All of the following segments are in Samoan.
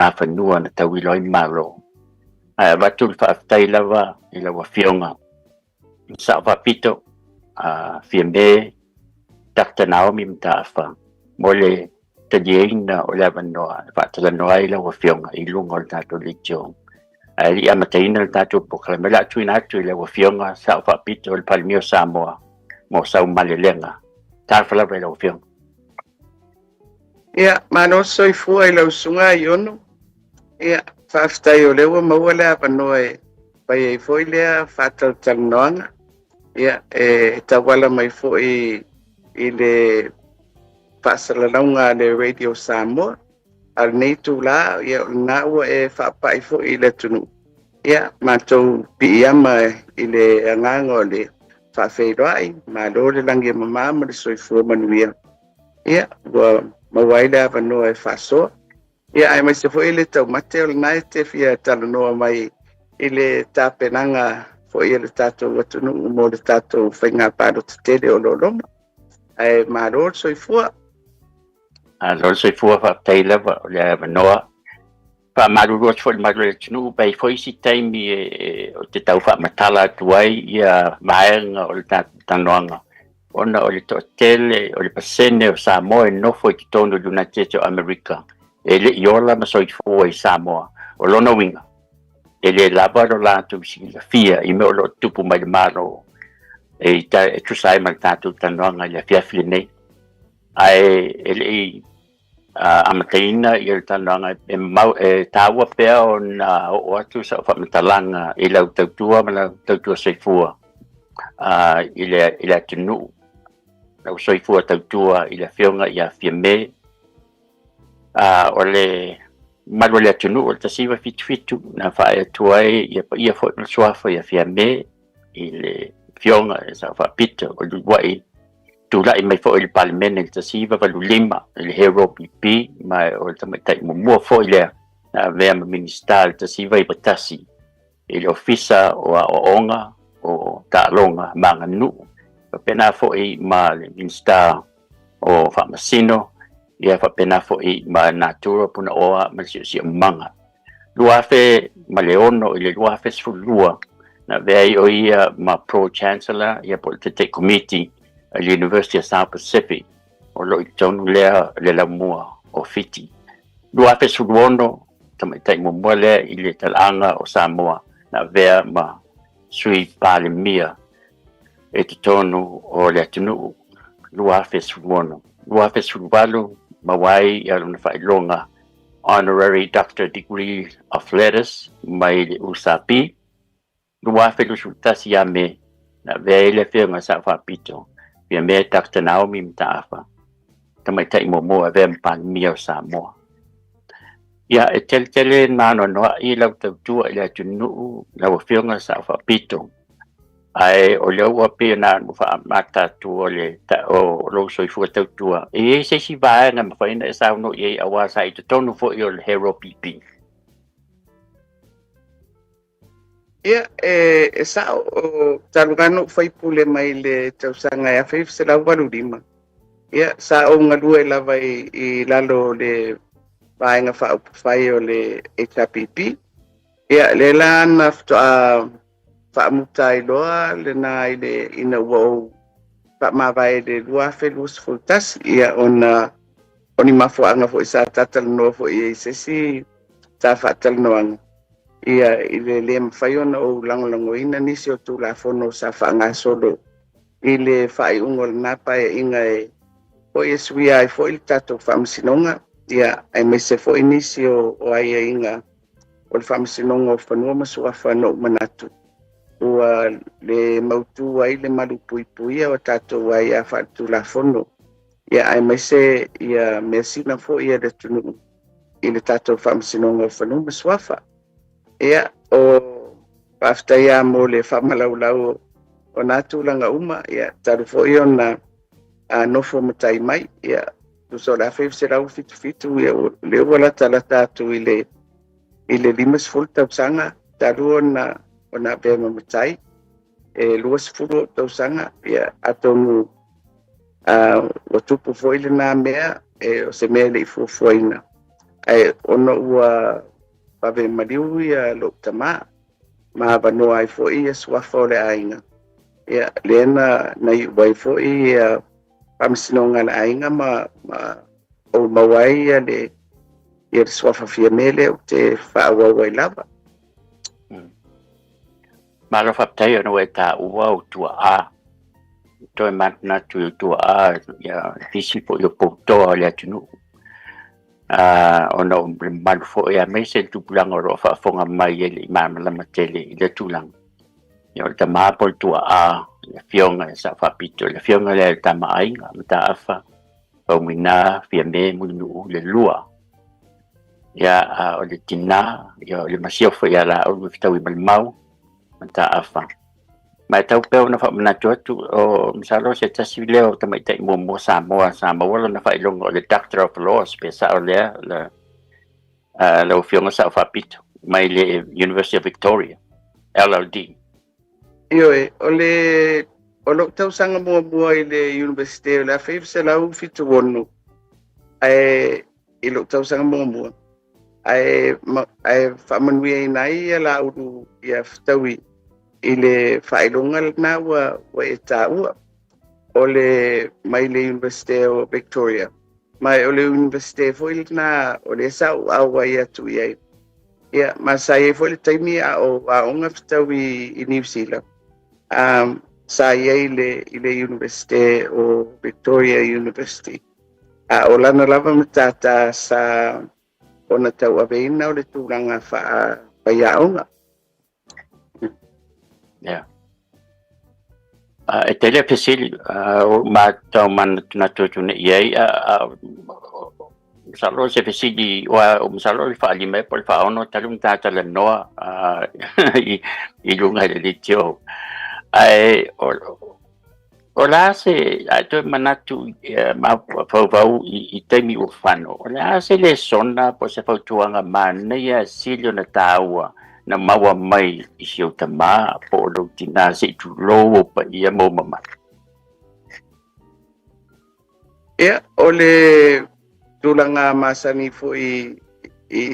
Nafanua na tauilo ai Malo. Ae avatu le faafetai lava i lau Afioga i le Sao Faapito a Fiame Dr. Naomi Mataafa mo le taliaina o le avanoa e faatalanoa ai lau Afioga i luga o le tatou leitio. Ae le i amataina le tatou polokalame, o le a tuuina atu i lau Afioga Sao Faapito le Palemia o Samoa mo sau malelega. Talofa lava i lau Afioga. Ia, malo soifua i lau susuga Iono. Ia, faafetai o lea ua maua le avanoa e fai ai foi lea faatalatalanoaga. Ia, e tauala mai foi i le faasalalauga a le Radio Samoa. A o lenei itula, ia, o lena ua e faapai foi i le atunuu. Ia, matou piiama i le agaga o le faafeiloai, malo le lagi e mama ma le soifua manuia. Ia, ua maua ai le avanoa e faasoa. Ia, aemaise foi le taumate o lena e te fia talanoa mai i le tapenaga foi a le tatou atunuu mo le tatou faiga palota tele o lo o loma. Ae malo le soifua. Malo le soifua, faafetai lava o le avanoa. Faamalulu atu foi i le malu o le atunuu, pe i ai foi isi taimi o te tau faamatala atu ai ia vaega o le tatou talanoaga, ona o le toatele o le pasene o Samoa e nofo i totonu o le United States o Amerika e le i ola ma soifua i Samoa. O lona uiga, e le lava lo latou silafia i mea o lo o tutupu mai le Malo e tusa ai ma le tatou talanoaga i le afiafi lenei. Ae e le i amataina ia le talanoaga, e mau, e taua pea ona oo atu sau faamatalaga i lau tautua ma lau tautua soifua i le atunuu, lau soifua tautua i le Afioga ia Fiame. O le mamalu o le atunuu o le 1977 na faaee atu ai ia paia foi ma le suafa ia Fiame i le Afioga i le Sao Faapito o le uluai tulai mai foi i le Palemene i le 1985 i le Hero PP, ma o le tamaitai muamua foi lea na avea ma Minisita i le 1991 i le Ofisa o Aoaoga o Taaloga ma Aganuu, faapena foi ma le Minisita o Faamasino, ia faapena foi ma Natura Punaoa ma le Siosiomaga. 2006 i le 2012 na avea ai o ia ma Pro Chancellor, ia po o le Taitai Komiti a le University of South Pacific o lo o i totonu lea le laumua o Fiti. 2016, tamaitai muamua lea i le talaaga o Samoa na avea ma Sui Palemia i totonu o le atunuu 2016. 2018 maua ai ia lona faailoga Honorary Doctor Degree of Letters mai le USAP. 2021 ia Me na avea ai le Afioga Sao Faapito Fiame Dr. Naomi Mataafa, tamaitai muamua e avea ma Palemia o Samoa. Ia, e tele tele maanoanoa'i lau tautua i le atunuu lau Afioga Sao Faapito, ae o lea ua pei ona ou faamata atu o le o lou soifua tautua. E i ai se isi vaega e mafai ona e saunoa i ai aua sa i totonu foi o le Hero PP? Ia, e sao, o talu lava ona ou faipule mai le tausaga e 1985, ia, sa ou galue lava i lalo o le Vaega Faaupufai o le HRPP. Ia, lea la na faatoa faamuta ai loa lena i le ina ua ou faamavae i le 2021, ia, ona o ni mafuaaga foi sa talatalanoa foi i ai i se isi ta faatalanoaga, ia, i le le mafai ona ou lagolagoina nisi o Tulafono sa faagasolo i le faaiuga o lena paeaiga e foi e suia ai foi le tatou Faamasinoga, ia, aemaise foi nisi o aiaiga o le Faamasinoga o Fanua ma Suafa na ou manatu ua le mautu ai le malupuipuia o tatou aia faaletulafono, ia, aemaise ia measina foi a le atunuu i le tatou Faamasinoga o Fanua ma Suafa. Ia, o faafetai lava mo le faamalaulau o nā tulaga uma, ia, talu foi ona nofo matai mai, ia, tusa o le 1977, ia, lea ua latalata atu i le 50 tausaga talu ona avea ma matai, e 20 ou tausaga, ia, atonu ua tupu foi lena mea, o se mea e le i fuafuaina. Ae ona ua vave maliu ia lou tamā ma avanoa ai foi ia suafa o le aiga, ia lea na na iu ai foi ia faamasinoga a le aiga ma ma ou maua ai ia le ia le suafa Fiame lea ou te faaauau ai lava. Malo faafetai ona ua e taua ou tuaa. Toe manatunatu i ou tuaa ia nisi foi o poutoa o le atunuu. Ona o le mamalu foi aemaise le tupulaga o lo o faafofoga mai e le i malamalama tele i lea tulaga. Ia o le tama po o le tuaa, le afioga i Sao Faapito, le afioga lea i le Tama a Aiga, Mataafa, Faumuina, Fiame, Mulinuu, le lua. Ia, a o le tinā, ia o le masiofo ia Laulu e fetaui ma le mau, Mataafa. Ma e tau pea ona faamanatu atu, o masalo o se tasi lea o tamaitai muamua Samoa sa maua lona faailoga o le Doctor of Laws, pe sao lea, la, lau Afioga Sao Faapito, mai le University of Victoria, LLD. Ioe, o le o lou tausaga muamua i le Iunivesite o le 1976, ae i lou tausaga muamua, ae ae faamanuiaina ai ia Laulu ia fetaui i le faailoga lena ua ua e taua o le mai le Iunivesite o Victoria. Ma o le Iunivesite foi lena o lea sa ou auai atu i ai. Ia, ma sa i ai foi le taimi a o aoga fetaui i Niu Sila. Sa i ai i le Iunivesite o Victoria University. A o lana lava matata sa ona tauaveina o le tulaga faafaiaoga. Yeah. E tele fesili o ma tau manatunatu atu nei i ai, masalo se fesili ua masalo le faalima po o le faaono talu ona ta talanoa i luga i le leitio. Ae o le a se ae toe manatu ma faufau i taimi ua fano, o le a se lesona po o se fautuaga manaia sili ona taua na maua mai i si ou tamā po o lou tinā se i tulou ou paia ma ou mamalu? Ia, o le tulaga masani foi i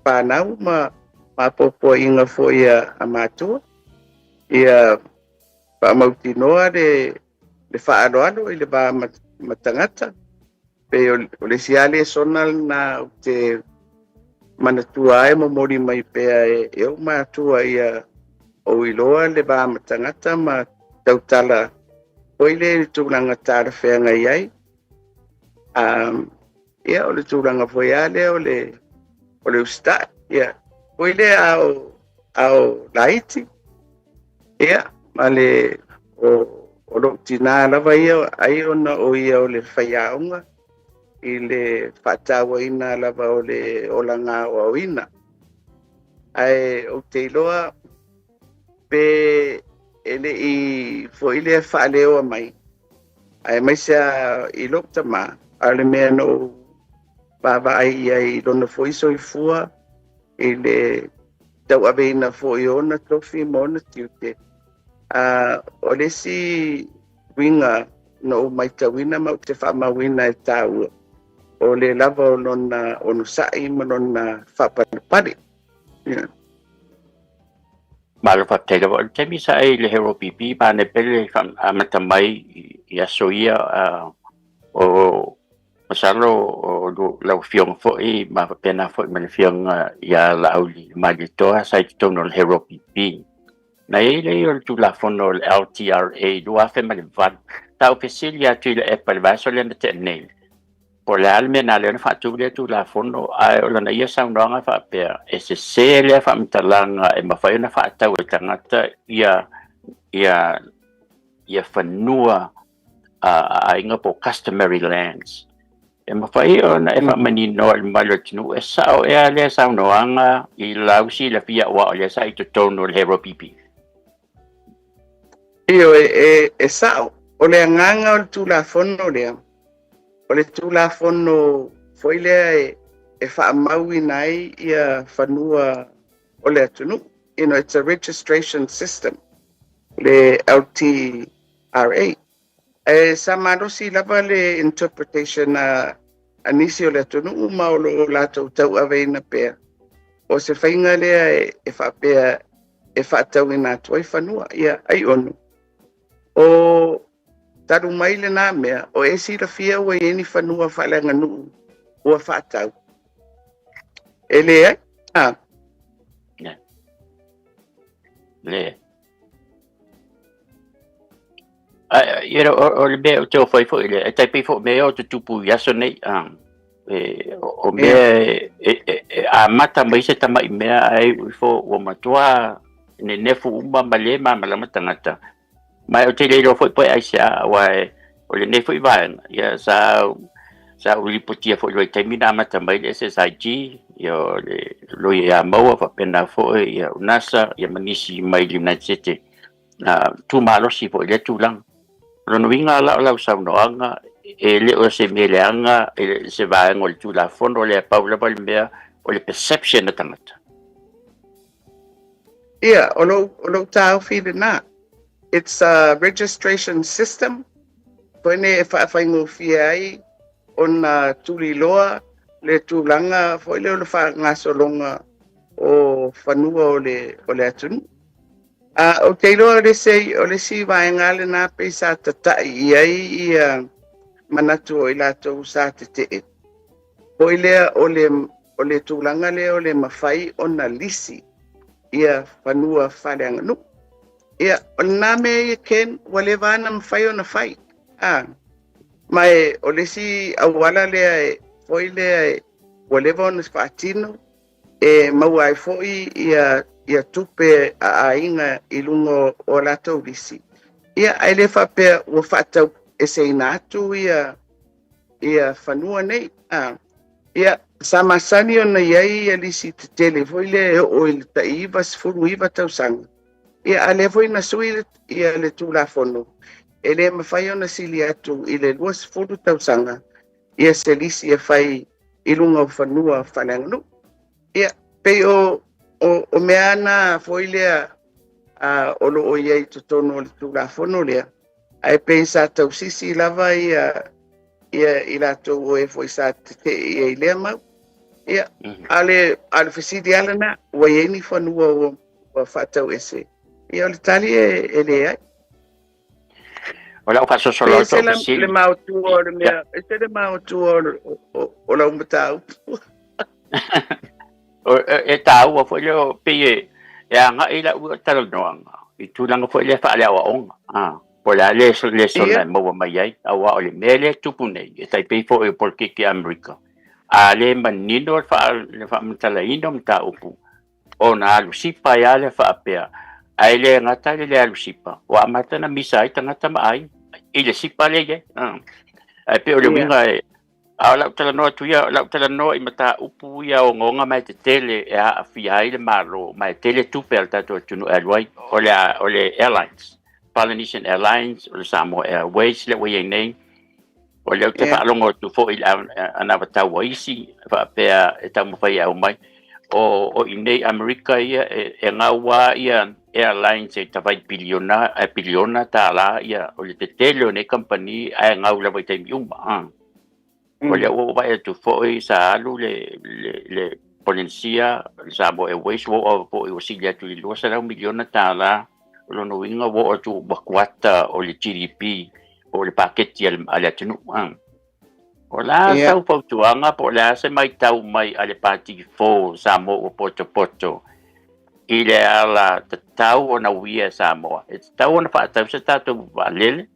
fanau ma mapoapoaiga foi a matua, ia faamautinoa le faaaloalo i le va ma tagata. Pei o le isi lava lesona lena ou te manatua ai momoli mai pea e ou matua ia ou iloa le va ma tagata ma tautala foi lea i le tulaga talafeagai ai. Ia, o le tulaga foi lava lea o le usitai. Ia, foi lea a o laiti. Ia, ma le o lou tinā lava ia, ai ona o ia o le faiaoga i le faatauaina lava o le olaga aoaoina. Ae ou te iloa pe e le i foi lea faaleoa mai, aemaise i lou tamā, a o le mea na ou vaavaai i ai i lona foi soifua i le tauaveina foi o ona tofi ma ona tiute. O le isi uiga na ou matauina ma ou te faamauina e taua, o le lava o lona onosai ma lona faapalepale. Yeah. Malo faafetai lava. O le taimi sa e i le Hero PP, manaia pele amata mai i aso ia, o masalo o lau afioga foi ma faapena foi ma le afioga ia Laauli Malietoa sa i totonu o le Hero PP. Na i ai lea o le Tulafono o le LTRA 2008. Sa ou fesili atu i le epa i le vaiaso lea na tea nei, po o le a le mea na ala ai ona faatu lea Tulafono, ae o lana ia saunoaga faapea, e sese lea faamatalaga e mafai ona faatau e tagata ia fanua a aiga po o customary lands. E mafai ona e faamanino i le mamalu o le atunuu e sao ea lea saunoaga i lau silafia aua o lea sa i totonu o le Hero PP? Ioe, e sao. O le agaga o le Tulafono lea, o le Tulafono foi lea e faamauina ai ia fanua o le atunuu. It's a registration system, le LTRA. E sa malosi lava le interpretation a a nisi o le atunuu ma o loo latou tauaveina pea. O se faiga lea e faapea e faatauina atu ai fanua. Ia, ai ono. O talu mai lena mea, o e silafia ua i ai ni fanua faaleaganuu ua faatau? E leai. A. Le. O le mea o te o fai foi le, e tai pei foi mea o te tupu i aso nei, o mea e amata mai se tamai mea ai ifo ua matua nenefu uma ma le malamalama tagata. Ma ou te le iloa foi po o aisea, aua o lenei foi vaega, ia sa ou lipotia foi i le vaitaimi na amata mai le SSIG, ia o le loia ia maua faapena foi ia o NASA, ia ma nisi mai le United States, na tumalosi foi i lea tulaga. O lona uiga la o lau saunoaga, e le o se mea leaga se vaega o le Tulafono lea, pau lava le mea o le perception a tagata. Ia, o lou taofi lena. It's a registration system. Foi nei e faafaigofie ai ona tuliloa le tulaga foi lea o le faagasologa o fanua o le atunuu. A ou te iloa o le isi vaega lena pei sa tata'i i ai ia manatu o i latou sa tetee. Foi lea o le tulaga lea o le mafai ona lisi ia fanua faaleaganuu. Ia, o lena mea ia Ken, ua leva ona mafai ona fai. A, ma e, o le isi auala lea e, foi lea e, ua leva ona faatino, e maua ai foi ia tupe a aiga i luga o latou lisi. Ia, ae le faapea ua faatau eseina atu ia fanua nei. A, ia, sa masani ona i ai ia lisi tetele foi lea e oo i le tai 99 tausaga. Ia, a lea foi na sui ia le Tulafono, e le mafai ona sili atu i le 20 tausaga ia se lisi e fai i luga o fanua faaleaganuu. Ia, pei o mea ana foi lea o loo i ai totonu o le Tulafono lea, ae pei sa tausisi lava ia i latou o e foi sa tetee i ai lea mau. Ia, a le fesili ala na, ua i ai ni fanua ua faatau ese? Ia, o le tali e leai. O lau faasoasola Pe se le maotua o le mea, e se le maotua o lau mataupu. E taua foi lea pei e agai lau talanoaga i tulaga foi lea faaleaoaoga. Po o le a le lesona e maua mai ai, aua o le mea lea e tupu nei, e tai pei foi o polokiki a Amerika. A le manino le faamatalaina o mataupu, ona alu sipa ai lava le faapea, ae le gata i le alu sipa, ua amata na misa ai tagata ma aiga i le sipa lea i ai. Ae pei o le uiga e, a o lau talanoa atu ia, lau talanoa i mataupu ia ogaoga ma e tetele e aafia ai le Malo, ma e tele tupe a le tatou atunuu e alu ai, o le airlines, Polynesian Airlines, o le Samoa Airways lea ua i ai nei. O lea ou te faalogo atu foi i le anavatau a isi faapea e taumafai e aumai. O i nei Amerika ia e gaua ia airlines e tavai piliona, e piliona tālā ia o le tetele o nei kamupani ae gau lava i taimi uma. O lea ua ou vaai atu foi sa alu le Polynesia, le Samoa Airways ua oo foi ua sili atu i le $200 miliona tālā. O lona uiga ua oo atu ua kuata o le GDP po o le paketi a le atunuu. O le a sau fautuaga po o le a se matau mai a le Pati Fou Samoa ua potopoto i le ala tatau ona uia e Samoa? E tatau ona faatau se tatou vaalele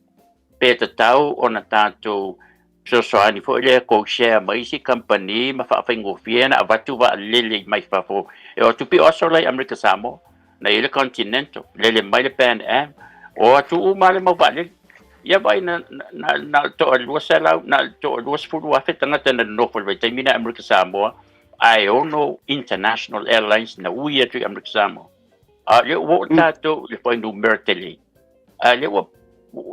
pe tatau ona tatou fesoasoani foi lea co-share mai isi kamupani ma faafaigofie na avatu vaalele mai fafo e o atu pei o aso la i Amerika Samoa na i ai le Continental, lele mai le Pan Am, o atu uma le mau vaalele. Ia vai na toa 200, na toa 20,000 tagata na nonofo i le vaitaimi na Amerika Samoa, ae ono international airlines na ui atu i Amerika Samoa. A lea ua oo tatou i le fuainumera tele. A lea ua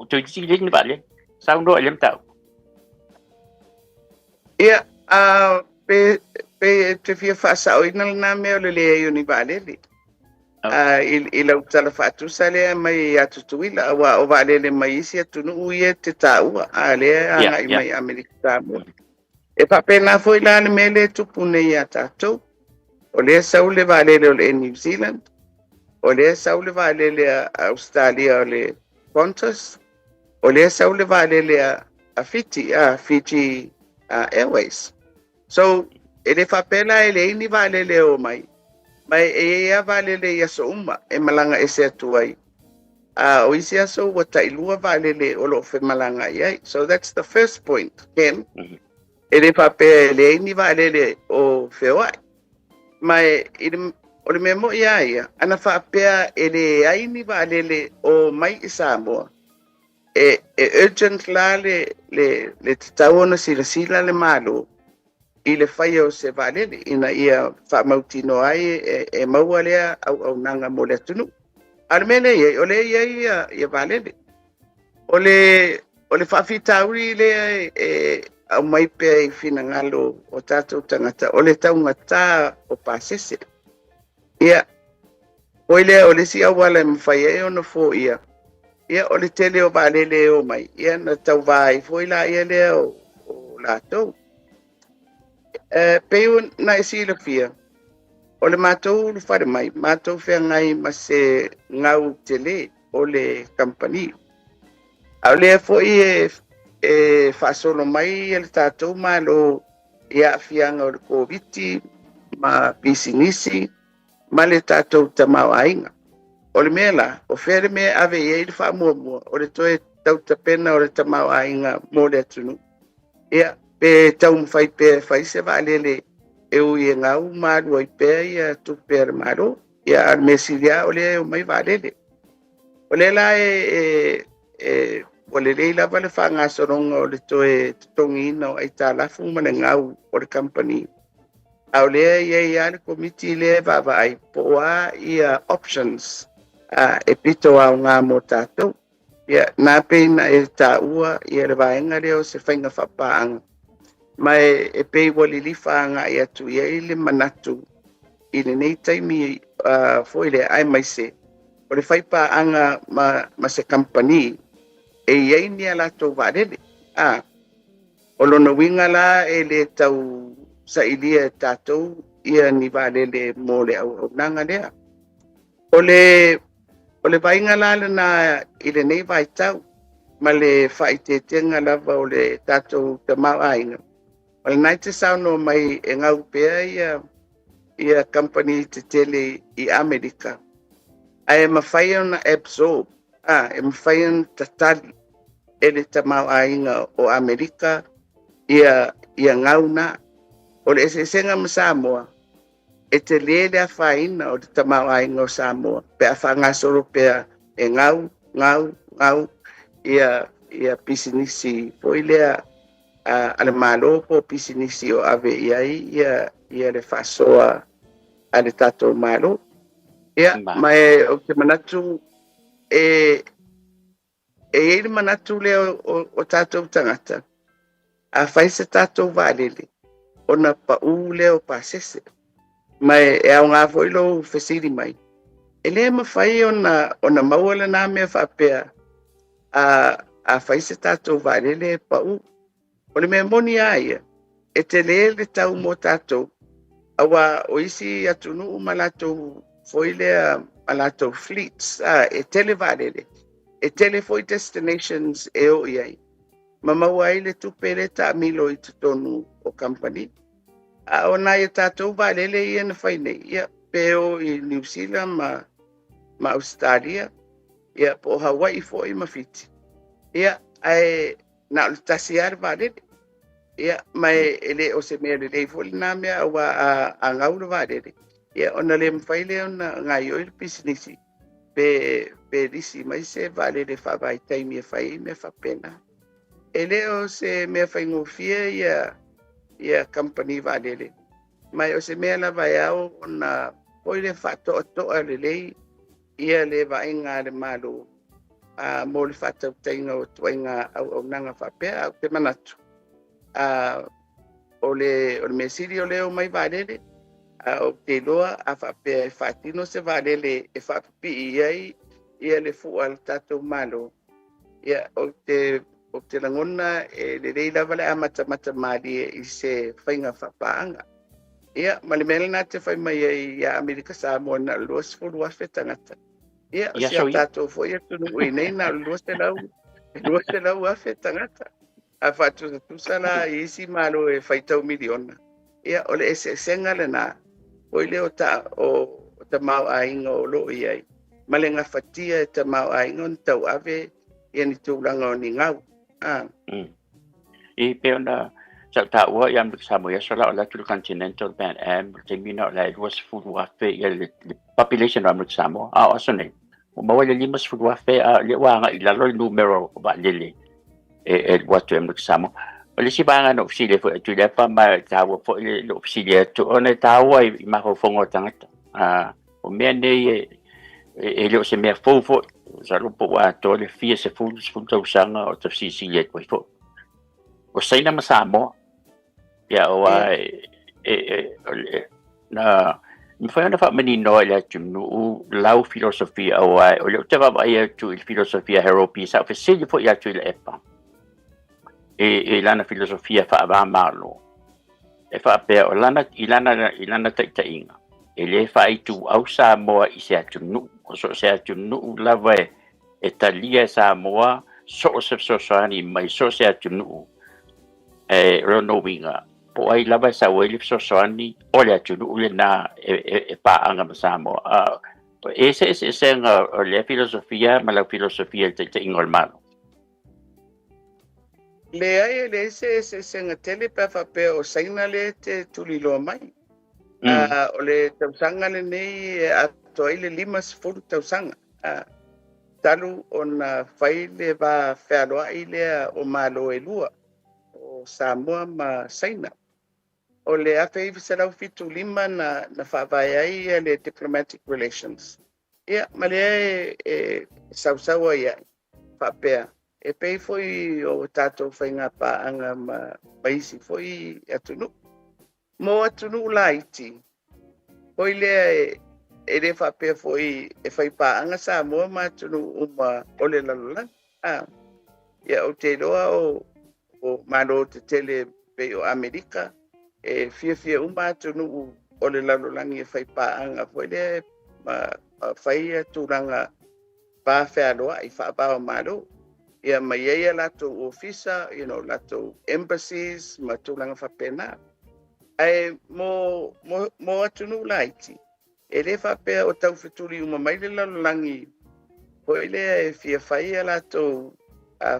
toeitiiti leai ni vaalele. Saunoa i lea mataupu. Ia, pe te fia faasaoina lena mea o le leai o ni vaalele. I lau tala faatusa lea mai ia Tutuila, aua o vaalele mai isi atunuu ia te taua, a lea agai mai Amerika Samoa. E faapena foi la le mea lea e tupu nei iā tatou. O lea e sau le vaalele o le Air New Zealand, o lea e sau le vaalele a Ausetalia o le Qantas, o lea e sau le vaalele a Fiti, a Fiji Airways. So, e le faapea la e leai ni vaalele e o mai, ma e i ai lava vaalele i aso uma e malaga ese atu ai. A o isi aso ua tailua vaalele o lo o femalagaai ai. So that's the first point, Ken. E le faapea e leai ni vaalele o feoai. Ma e, i le, o le mea moni lava ia, ana faapea e leai ni vaalele o mai i Samoa, e urgent la le tatau ona silasila le Malo i le faia o se vaalele ina ia faamautinoa ai e maua lea auaunaga mo le atunuu. A o le mea lea e i ai, o lea e i ai ia vaalele. O le faafitauli lea e aumai pea i finagalo o tatou tagata, o le taugata o pasese. Ia, foi lea o le isi auala e mafai ai ona foia, ia o le tele o vaalele e o mai, ia na tauva ai foi laia lea o latou. E pei ona e silafia, o le matou ulufale mai, matou feagai ma se gau tele o le kamupani. A o lea foi e faasolo mai le tatou Malo i aafiaga o le Koviti ma pisinisi ma le tatou tamaoaiga. O le mea la, o fea le mea e ave i ai le faamuamua, o le toe tautapena o le tamaoaiga mo le atunuu. Ia, pe taumafai pea e fai se vaalele e ui e gau ma alu ai pea ia tupe a le Malo. Ia, a o le mea sili lava o lea e omai vaalele. O lea la e ua lelei lava le faagasologa o le toe totogiina o aitalafu ma le gau o le kamupani. A o lea e i ai lava le komiti lea e vaavaai po o a ia options e pito aoga mo tatou. Ia, na pei na e taua ia le vaega lea o se faiga faapaaga. Ma e pei ua lilifa agai atu i ai le manatu i lenei taimi foi lea aemaise o le faipaaga ma se kamupani e i ai ni a latou vaalele. O lona uiga la e le tau sailia e tatou ia ni vaalele mo le auaunaga lea. O le vaaiga la lena i lenei vaitau ma le faaeteetega lava o le tatou tamaoaiga. O lena e te saunoa mai e gau pea ia kamupani tetele i Amerika, ae mafai ona absorb, e mafai ona tatali e le tamaoaiga o Amerika ia gau na. O le eseesega ma Samoa, e tele le afaina o le tamaoaiga o Samoa pe a faagasolo pea e gau, gau, gau ia pisinisi foi lea a le Malo po o pisinisi o ave i ai ia le faasoa a le tatou Malo. Ia, ma e ou te manatu e i ai le manatu lea o tatou tagata, a fai se tatou vaalele, ona pau lea o pasese. Ma e aoga foi lou fesili mai. E le mafai ona maua lena mea faapea a fai se tatou vaalele e pau. O le mea moni lava ia, e tele le tau mo tatou, aua o isi atunuu ma latou foi lea ma latou fleets, e tele vaalele, e tele foi destinations e o i ai, ma maua ai le tupe le taamilo i totonu o kamupani. A o nai a tatou vaalele ia na fai nei, ia, pe o i New Zealand ma Australia, ia, po o Hawaii foi ma Fiti. Ia, ae na o le tasi lava le vaalele. Ia, ma e le o se mea lelei foi lena mea aua a gau le vaalele, ia, ona le mafai lea ona gaoioi le pisinisi pe lisi mai se vaalele faavaitaimi e fai ai mea faapena. E le o se mea faigofie ia kamupani vaalele, ma o se mea lava e ao ona foi le faatoatoa lelei ia le vaaiga a le Malo mo le faatautaiga o ituaiga auaunaga faapea. Ae ou te manatu, o le mea sili o lea o mai vaalele, a ou te iloa a faapea e faatino se vaalele e faapipii ai ia le fua a le tatou Malo, ia, ou te Ou te lagona e lelei lava le amatamata malie i se faiga faapaaga. Ia, ma le mea lena te fai mai ai ia Amerika Samoa na o le 20,000 tagata. Ia, o Ia si a so ia. tatou foi atunuu i nei na o le 200, 200,000 tagata. A faatusatusa la i isi Malo e faitau miliona, ia, o le eseesega lena, foi lea o ta, o, o tamaoaiga o lo o i ai, ma le gafatia e tamaoaiga ona tauave ia ni tulaga o ni gau. Ah. E pei ona sa ou taua ia Amerika Samoa i aso la o le atu le Continental Pan Am, o le taimi lena o la e 20,000 ia le population o Amerika Samoa, a o aso nei, ua maua i le 50,000 a o lea ua agai i lalo le numera o vaalele e alu atu i Amerika Samoa. O le isi vaega na ou fesili ai foi a Tuilaepa, ma e taua foi lou fesili atu, ona e taua i mafaufauga o tagata. O mea nei e le o se mea fou foi, masalo po ua atoa le fia sefulu, 10 tausaga o tafesilisili atu ai foi. O Saina ma Samoa, ia aua e, na mafai ona faamaninoa i le atunuu lau filosofia, aua o lea ou te vaavaai atu i le filosofia Harold P. Sa ou fesili foi ia Tuilaepa i lana filosofia faava-o-Malo, e faapea o lana, i lana taitaiga, e lē faaituau Samoa i se atunuu, o so o se atunuu lava e talia e Samoa so o se fesoasoani mai so o se atunuu. E o lona uiga, po o ai lava e sau ai le fesoasoani o le atunuu lena e paaga ma Samoa. E ese eseesega o lea filosofia ma lau filosofia i le taitaiga o le Malo. Leai, e leai se eseesega tele pe a faapea o Saina lea te tuliloa mai. O le tausaga lenei e atoa ai le 50 tausaga talu ona fai le va fealoai lea o Malo e lua, o Samoa ma Saina. O le 1975 na faavae ai le diplomatic relations. Ia, ma lea e sausau ai ai, faapea, e pei foi o tatou faiga paaga ma isi foi atunuu. Mo atunuu laiti, foi lea e le faapea foi e fai paaga Samoa ma atunuu uma o le lalolagi. Ia, ou te iloa o Malo tetele pei o Amerika, e fiafia uma atunuu o le lalolagi e fai paaga foi lea ma fai ia tulaga va fealoai faava o Malo. Ia, ma i ai a latou ofisa, latou embassies ma tulaga faapena. Ae mo atunuu laiti, e le faapea o taufetuli uma mai le lalolagi foi lea e fia fai a latou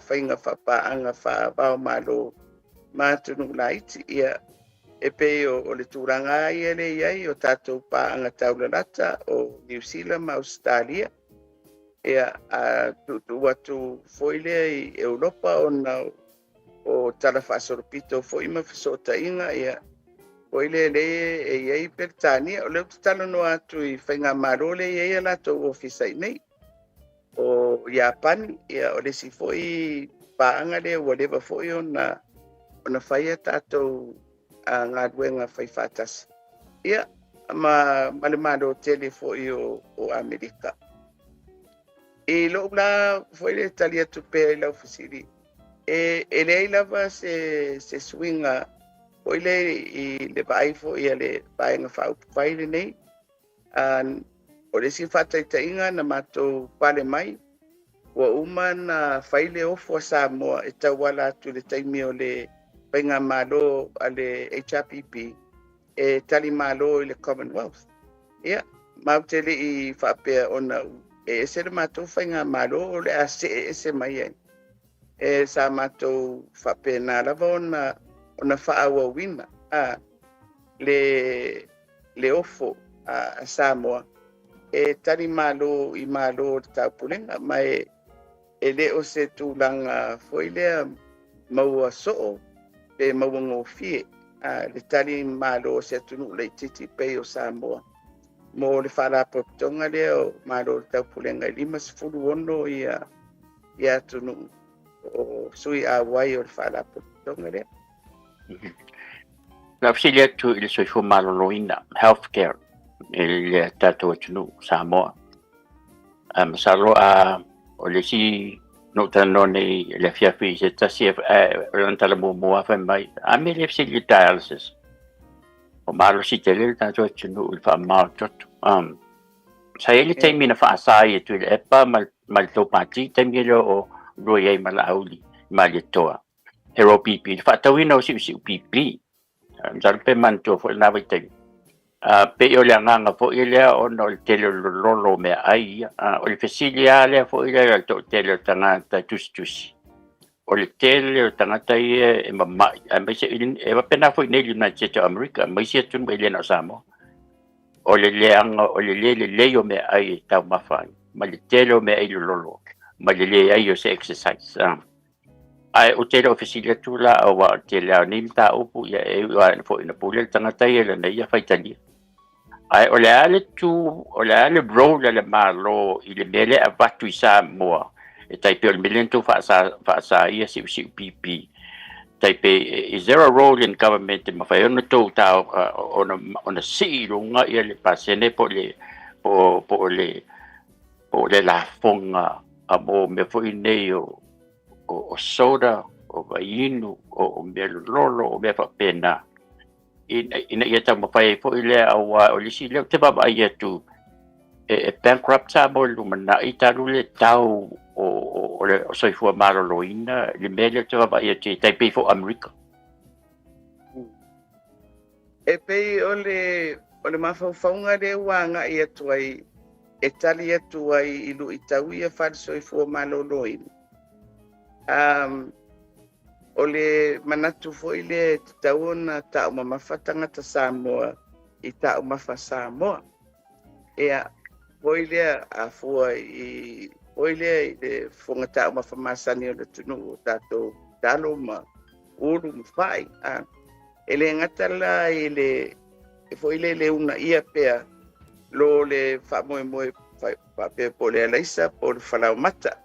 faiga faapaaga faava o Malo ma atunuu laiti. Ia, e pei o le tulaga ia le i ai o tatou paaga taulalata o Niu Sila ma Ausetalia. Ia, a tuutuu atu foi lea i Europa ona o tala faasolopito foi ma fesootaiga, ia, foi lea le e i ai Peretania. O lea ou te talanoa atu i faigamalo lea e i ai a latou ofisa i nei. O Iapani, ia, o le isi foi paaga lea ua leva foi ona fai a tatou galuega fai faatasi. Ia, ma le Malo tele foi o Amerika. I lou la foi le tali atu pea i lau fesili, e leai lava se suiga foi lea i le vaai foi a le Vaega Faaupufai lenei. O le isi faataitaiga na matou pale mai, ua uma na fai le ofo a Samoa e tauala atu i le taimi o le faigamalo a le HRPP e tali malo i le Commonwealth. Ia, matou te le i faapea ona e ese le matou faigamalo o le a see ese mai ai. E sa matou faapena lava ona faaauauina le ofo a Samoa e tali malo i Malo o le Taupulega, ma e le o se tulaga foi lea maua soo pe maua gofie le tali malo o se atunuu laitiiti pei o Samoa mo le faalapotopotoga lea o Malo o le Taupulega e 56 ia atunuu o sui auai o le faalapotopotoga lea. La fesili atu i le soifua maloloina, healthcare, i le tatou atunuu Samoa. Masalo o le isi Na ou talanoa nei i le afiafi i se tasi, o lana tala muamua fai mai, a mea le fesili i dialysis. O malosi tele le tatou atunuu i le faamama o le toto. Sa i ai le taimi na faasa ai e Tuilaepa ma le tou pati, taimi lea o lua i ai ma Laauli Malietoa. He low BP, le faatauina o siusiu BP. Masalo pe manatua foi lena vaitaimi. Pei o le agaga foi lea ona o le tele o le lololo o meaai ia. O le fesili lava lea foi lea i le toatele o tagata tusitusi, o le tele o tagata ia e mamai, aemaise e faapena foi nei i le United States of America, ma isi atunuu e le na o Samoa. O le leaga o le le lelei o meaai e taumafa ai, ma le tele o meaai lololo, ma le leai o se exercise. Ae ou te le o fesili atu la, aua o le tele lava o nei mataupu, ia e ui lava foi ina pule le tagata ia i lana ia faitalia. Ae o le a le tu, o le a le role a le Malo i le mea lea e avatu i Samoa, e tai pei o le mea lea na tou faasa ia siusiu pipi. Tai pei, is there a role in government e mafai ona tou ona sii i luga ia le pasene po o le po o le lafoga a mo mea foi nei o soda, o vaiinu, o mea lololo, o mea faapena, ina ia taumafai ai foi lea, aua o le isi lea ou te vaavaai atu e bankrupt Samoa i le lumanai talu le tau o le soifua maloloina, le mea lea ou te vaavaai atu e tai pei foi Amerika. E pei o le mafaufauga lea ua agai atu ai e tali atu ai i luitau ia faale-soifua maloloina. O le manatu foi lea e tatau ona taumamafa tagata Samoa i taumafa Samoa. Ia, foi lea a fua i foi lea i le fofoga taumafa masani o le atunuu o tatou talo ma ulu ma fai. E le gata la i le foi le le unaia pea lo le faamoemoe faapea po o le alaisa po o le falaomata.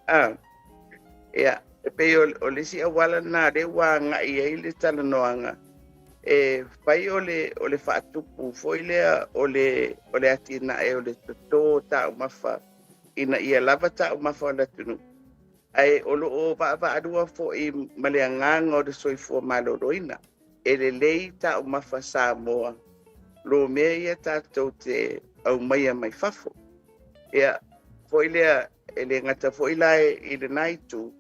Ia, e pei o le isi auala lena lea ua agai ai le talanoaga e fai o le faatupu foi lea o le atinae o le toto taumafa ina ia lava taumafa o le atunuu. Ae o loo vaavaalua foi ma le agaga o le soifua maloloina. E lelei taumafa Samoa lo mea ia tatou te aumaia mai fafo. Ia, foi lea e le gata foi la i lena itu,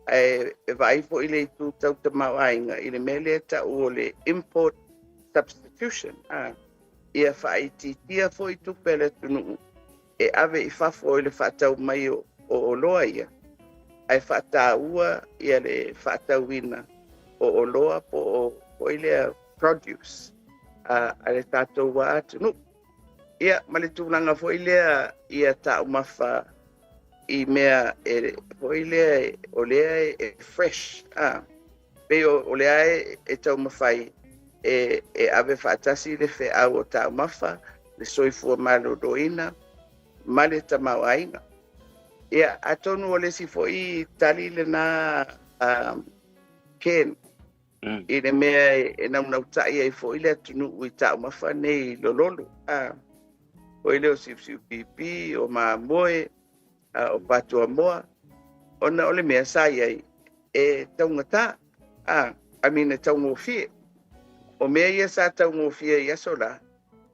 ae e vaai foi le itu tau tamaoaiga i le mea lea tau o le import substitution. Ia faaitiitia foi tupe a le atunuu e ave i fafo i le faatau mai o oloa ia, ae faataua ia le faatauina o oloa po o foi lea produce a le tatou atunuu. Ia, ma le tulaga foi lea ia taumafa i mea e foi lea o lea e fresh. Pei o lea e taumafai e ave faatasi le feau o taumafa, le soifua maloloina ma le tamaoaiga. Ia, atonu o le isi foi tali lena Ken, i le mea e naunautai ai foi le atunuu i taumafa nei lololo. Foi lea o siusiu pipi, o mamoe, o patuamoa, ona o le mea sa i ai e taugata, I mean e taugofie. O mea ia sa taugofie i aso la,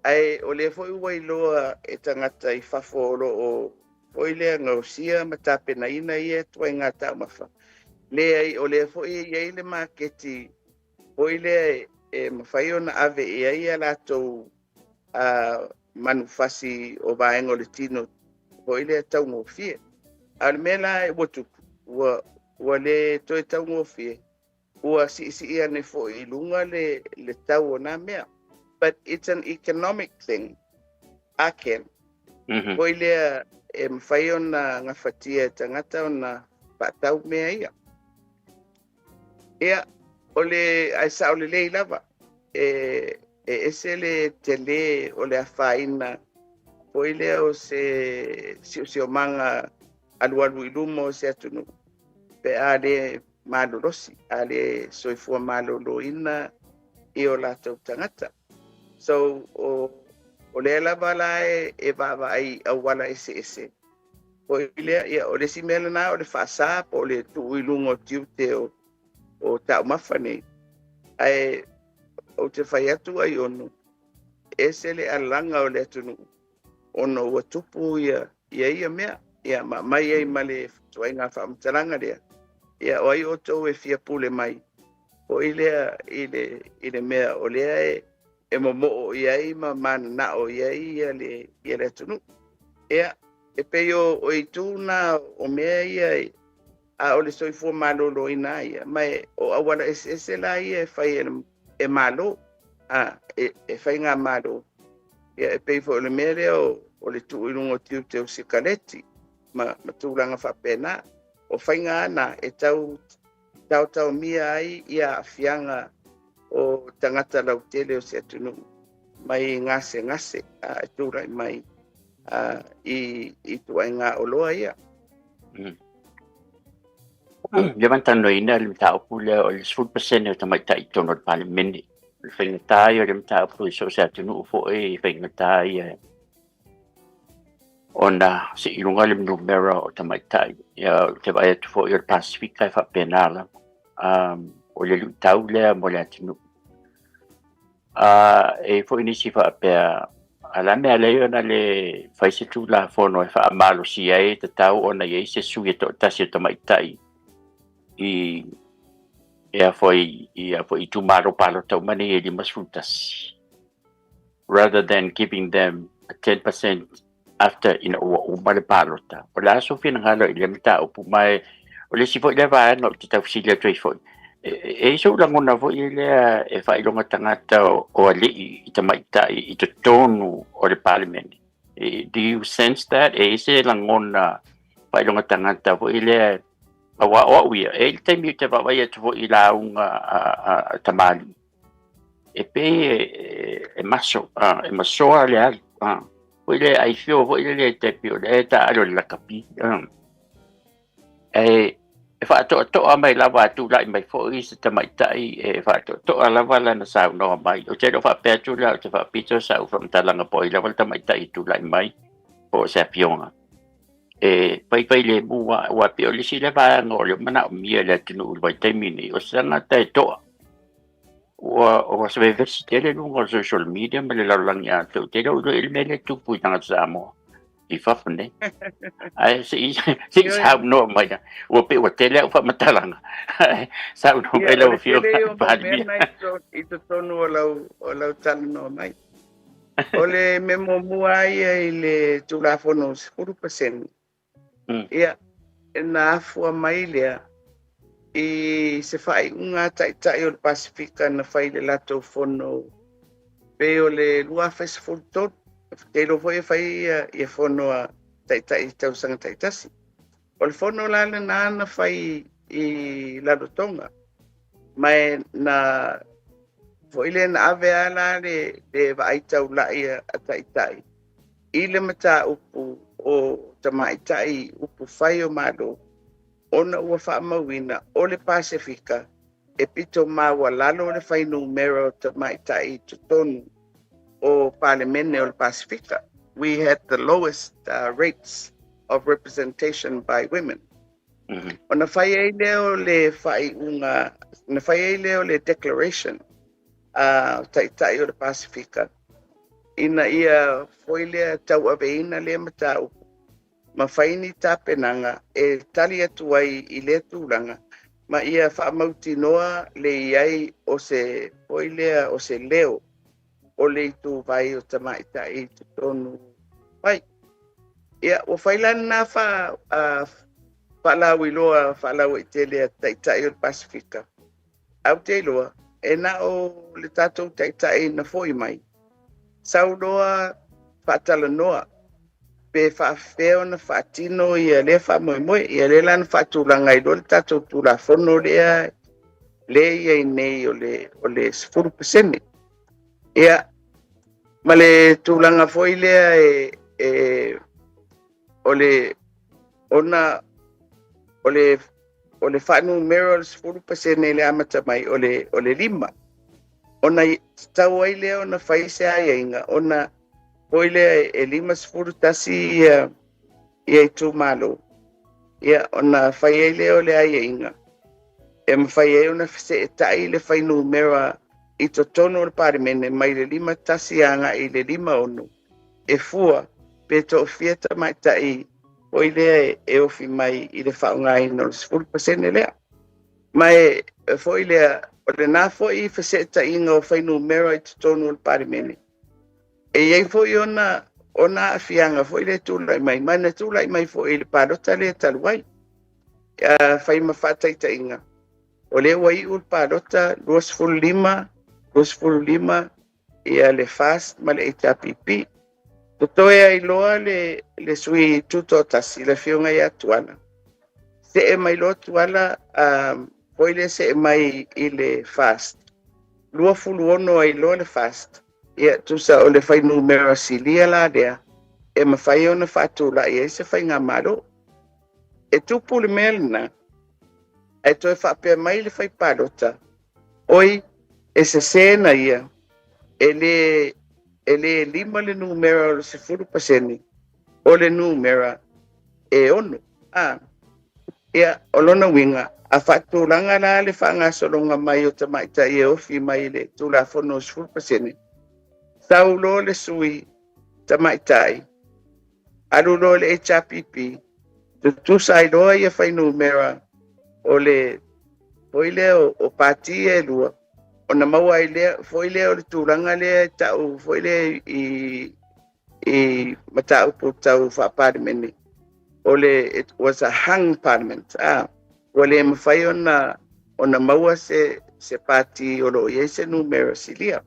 ae o lea foi ua iloa e tagata i fafo o loo foi lea gaosia ma tapenaina ia ituaiga taumafa. Leai, o lea foi e i ai le maketi foi lea e mafai ona ave i ai a latou manufasi o vaega o le tino foi lea taugofie. A o le mea la ua tupu, ua le toe taugofie, ua siisii ane foi i luga le tau o nā mea. But it's an economic thing, Ken. Foi lea e mafai ona gafatia e tagata ona faatau mea ia. Ia, o le ae sao lelei lava, e ese le tele o le afaina foi lea o se siosiomaga alualu i luma o se atunuu, pe a le malolosi, a le soifua maloloina i o latou tagata. So, o lea lava la e vaavaai auala eseese. Foi lea, ia, o le isi mea lena o le faasā po o le tuu i luga o tiute o taumafa nei. Ae ou te fai atu ai ono, ese le alaga o le atunuu, ona ua tupu ia mea. Ia ma mai ai ma le tuaiga faamatalaga lea. Ia o ai outou e fia pule mai, foi lea i le mea o lea e momoo i ai ma mananao i ai ia le atunuu. Ia, e pei o itu na o mea ia a o le soifua maloloina ia, ma e, o auala eseese la ia e fai e malo, e faiga malo. Ia e pei foi o le mea lea o le tuu i luga o tiute o sikaleti ma tulaga faapena. O faiga ana e tau taotaomia ai ia aafiaga o tagata lautele o se atunuu mai gasegase e tulai mai i tuaiga oloa ia. Ia talanoaina le mataupu lea o le 10% o tamaitai i totonu o le Palemene. O le faigata ia o le mataupu i so o se atunuu foi e faigata ia ona sii i luga le numera o tamaitai. Ia ou te vaai atu foi o le Pasifika e faapena lava. O le luitau lea mo le atunuu. E foi nisi faapea a la mea lea ona le fai se tulafono e faamalosia ai e tatau ona i ai se sui e toatasi o tamaitai i e foi i a foi itumalo palota uma nei e 51, rather than giving them a 10% after ina ua uma le palota. O le a sou finagalo i le mataupu mai o le isi foi lea vaega ou te taufesili atu ai foi? E i sou lagona foi lea e faailoga tagata o alii i tamaitai i totonu o le Palemene? Do you sense that? E i se lagona faailoga tagata foi lea aua o au ia, e i le taimi te vaavaai atu foi i lauga a tamalii, e pei e maso, e masoa le alu. Foi le ai fio foi le te pio le ta alo le lakapi. E faatoatoa mai lava a tulai mai foi se tamaitai e faatoatoa lava lana saunoa mai. Ou te le o faapea atu la ou te faapito sau faamatalaga po o ai lava le tamaitai e tulai mai po o se afioga. E faifai le mua ua pei o le isi le vaega o le manaomia e le atunuu i le vaitaimi nei, o se tagata e toa. Ua vevesi tele luga o le social media ma le lalolagi atoa. Ou te le o iloa i le mea lea e tupu i tagata Samoa i fafo nei. Ae se i saunoa mai, ua pei ua tele au faamatalaga. Saunoa mai Ia, o lau le afioga tele o mau mea Palemia. na i totonu o lau talanoa mai. O le mea muamua ia i le Tulafono 10%. Ia, na afua mai lea i se faaiuga taitai o le Pasifika na fai le latou fono pe o le 2013. Te iloa foi e fai ia fono a taitai i tausaga taitasi. O le fono la lena na fai i Rarotonga. Ma e na foi lea na ave a la le vaai taulai a taitai i le mataupu o tamaitai upu fai o Malo ona ua faamauina o le Pasefika e pito maualalo le fuainumera o tamaitai i totonu o Palemene o le Pasefika. We had the lowest rates of representation by women. Ona fai ai lea o le faaiuga, na fai ai lea o le declaration a taitai o le Pasefika ina ia foi lea tauaveina lea mataupu ma fai ni tapenaga e tali atu ai i lea tulaga ma ia faamautinoa le i ai o se foi lea o se leo o le ituvai o tamaitai i totonu mai. Ia, ua fai la lena faalauiloa faalauaitele a taitai o le Pasefika. Ae ou te iloa, e na o le tatou taitai na foi mai, saunoa faatalanoa pe faafefea ona faatino ia lea faamoemoe. Ia lea la na faatulaga ai loa le tatou Tulafono lea i ai nei o le 10%. Ia, ma le tulaga foi lea e o le ona o le faanumera o le 10% i le amata mai o le 5. Ona tatau ai lea ona fai se aiaiga ona foi lea e 51 ia ia itumalo, ia ona fai ai lea o le aiaiga e mafai ai ona feseetai le fuainumera i totonu o le Palemene mai le 51 agai i le 56 e fua pe toafia tamaitai foi lea e ofi mai i le faaaogaina o le 10% lea. Ma e foi lea, o lena foi feseetaiga o fuainumera i totonu o le Palemene, e i ai foi ona aafiaga foi lea e tulai mai, ma na tulai mai foi i le palota lea talu ai. Fai ma faataitaiga, o lea ua iu le palota 25, 25 ia le FAST ma le HRPP. Totoe ai loa le sui tutoatasi, le afioga ia Tuala. See mai loa Tuala, foi lea see mai i le FAST. 26 ai loa le FAST. Ia tusa o le fuainumera silia la lea, e mafai ona faatulai ai se faigamalo. E tupu le mea lena, ae toe faapea mai le fai palota, oi, e sese na ia, e le 5 le numera o le 10%, o le numera e 6. Ah, ia, o lona uiga, a faatulaga la le faagasologa mai o tamaitai e ofi mai le Tulafono o 10%, sau loa le sui tamaitai, alu loa le HRPP, tutusa ai loa ia fuainumera o le foi lea o pati e lua, ona maua ai lea foi lea o le tulaga lea e tau foi lea i mataupu tau faa-Palemene. O le, it was a hung parliament. Ah, ua le mafai ona maua se pati o lo o i ai se numera silia.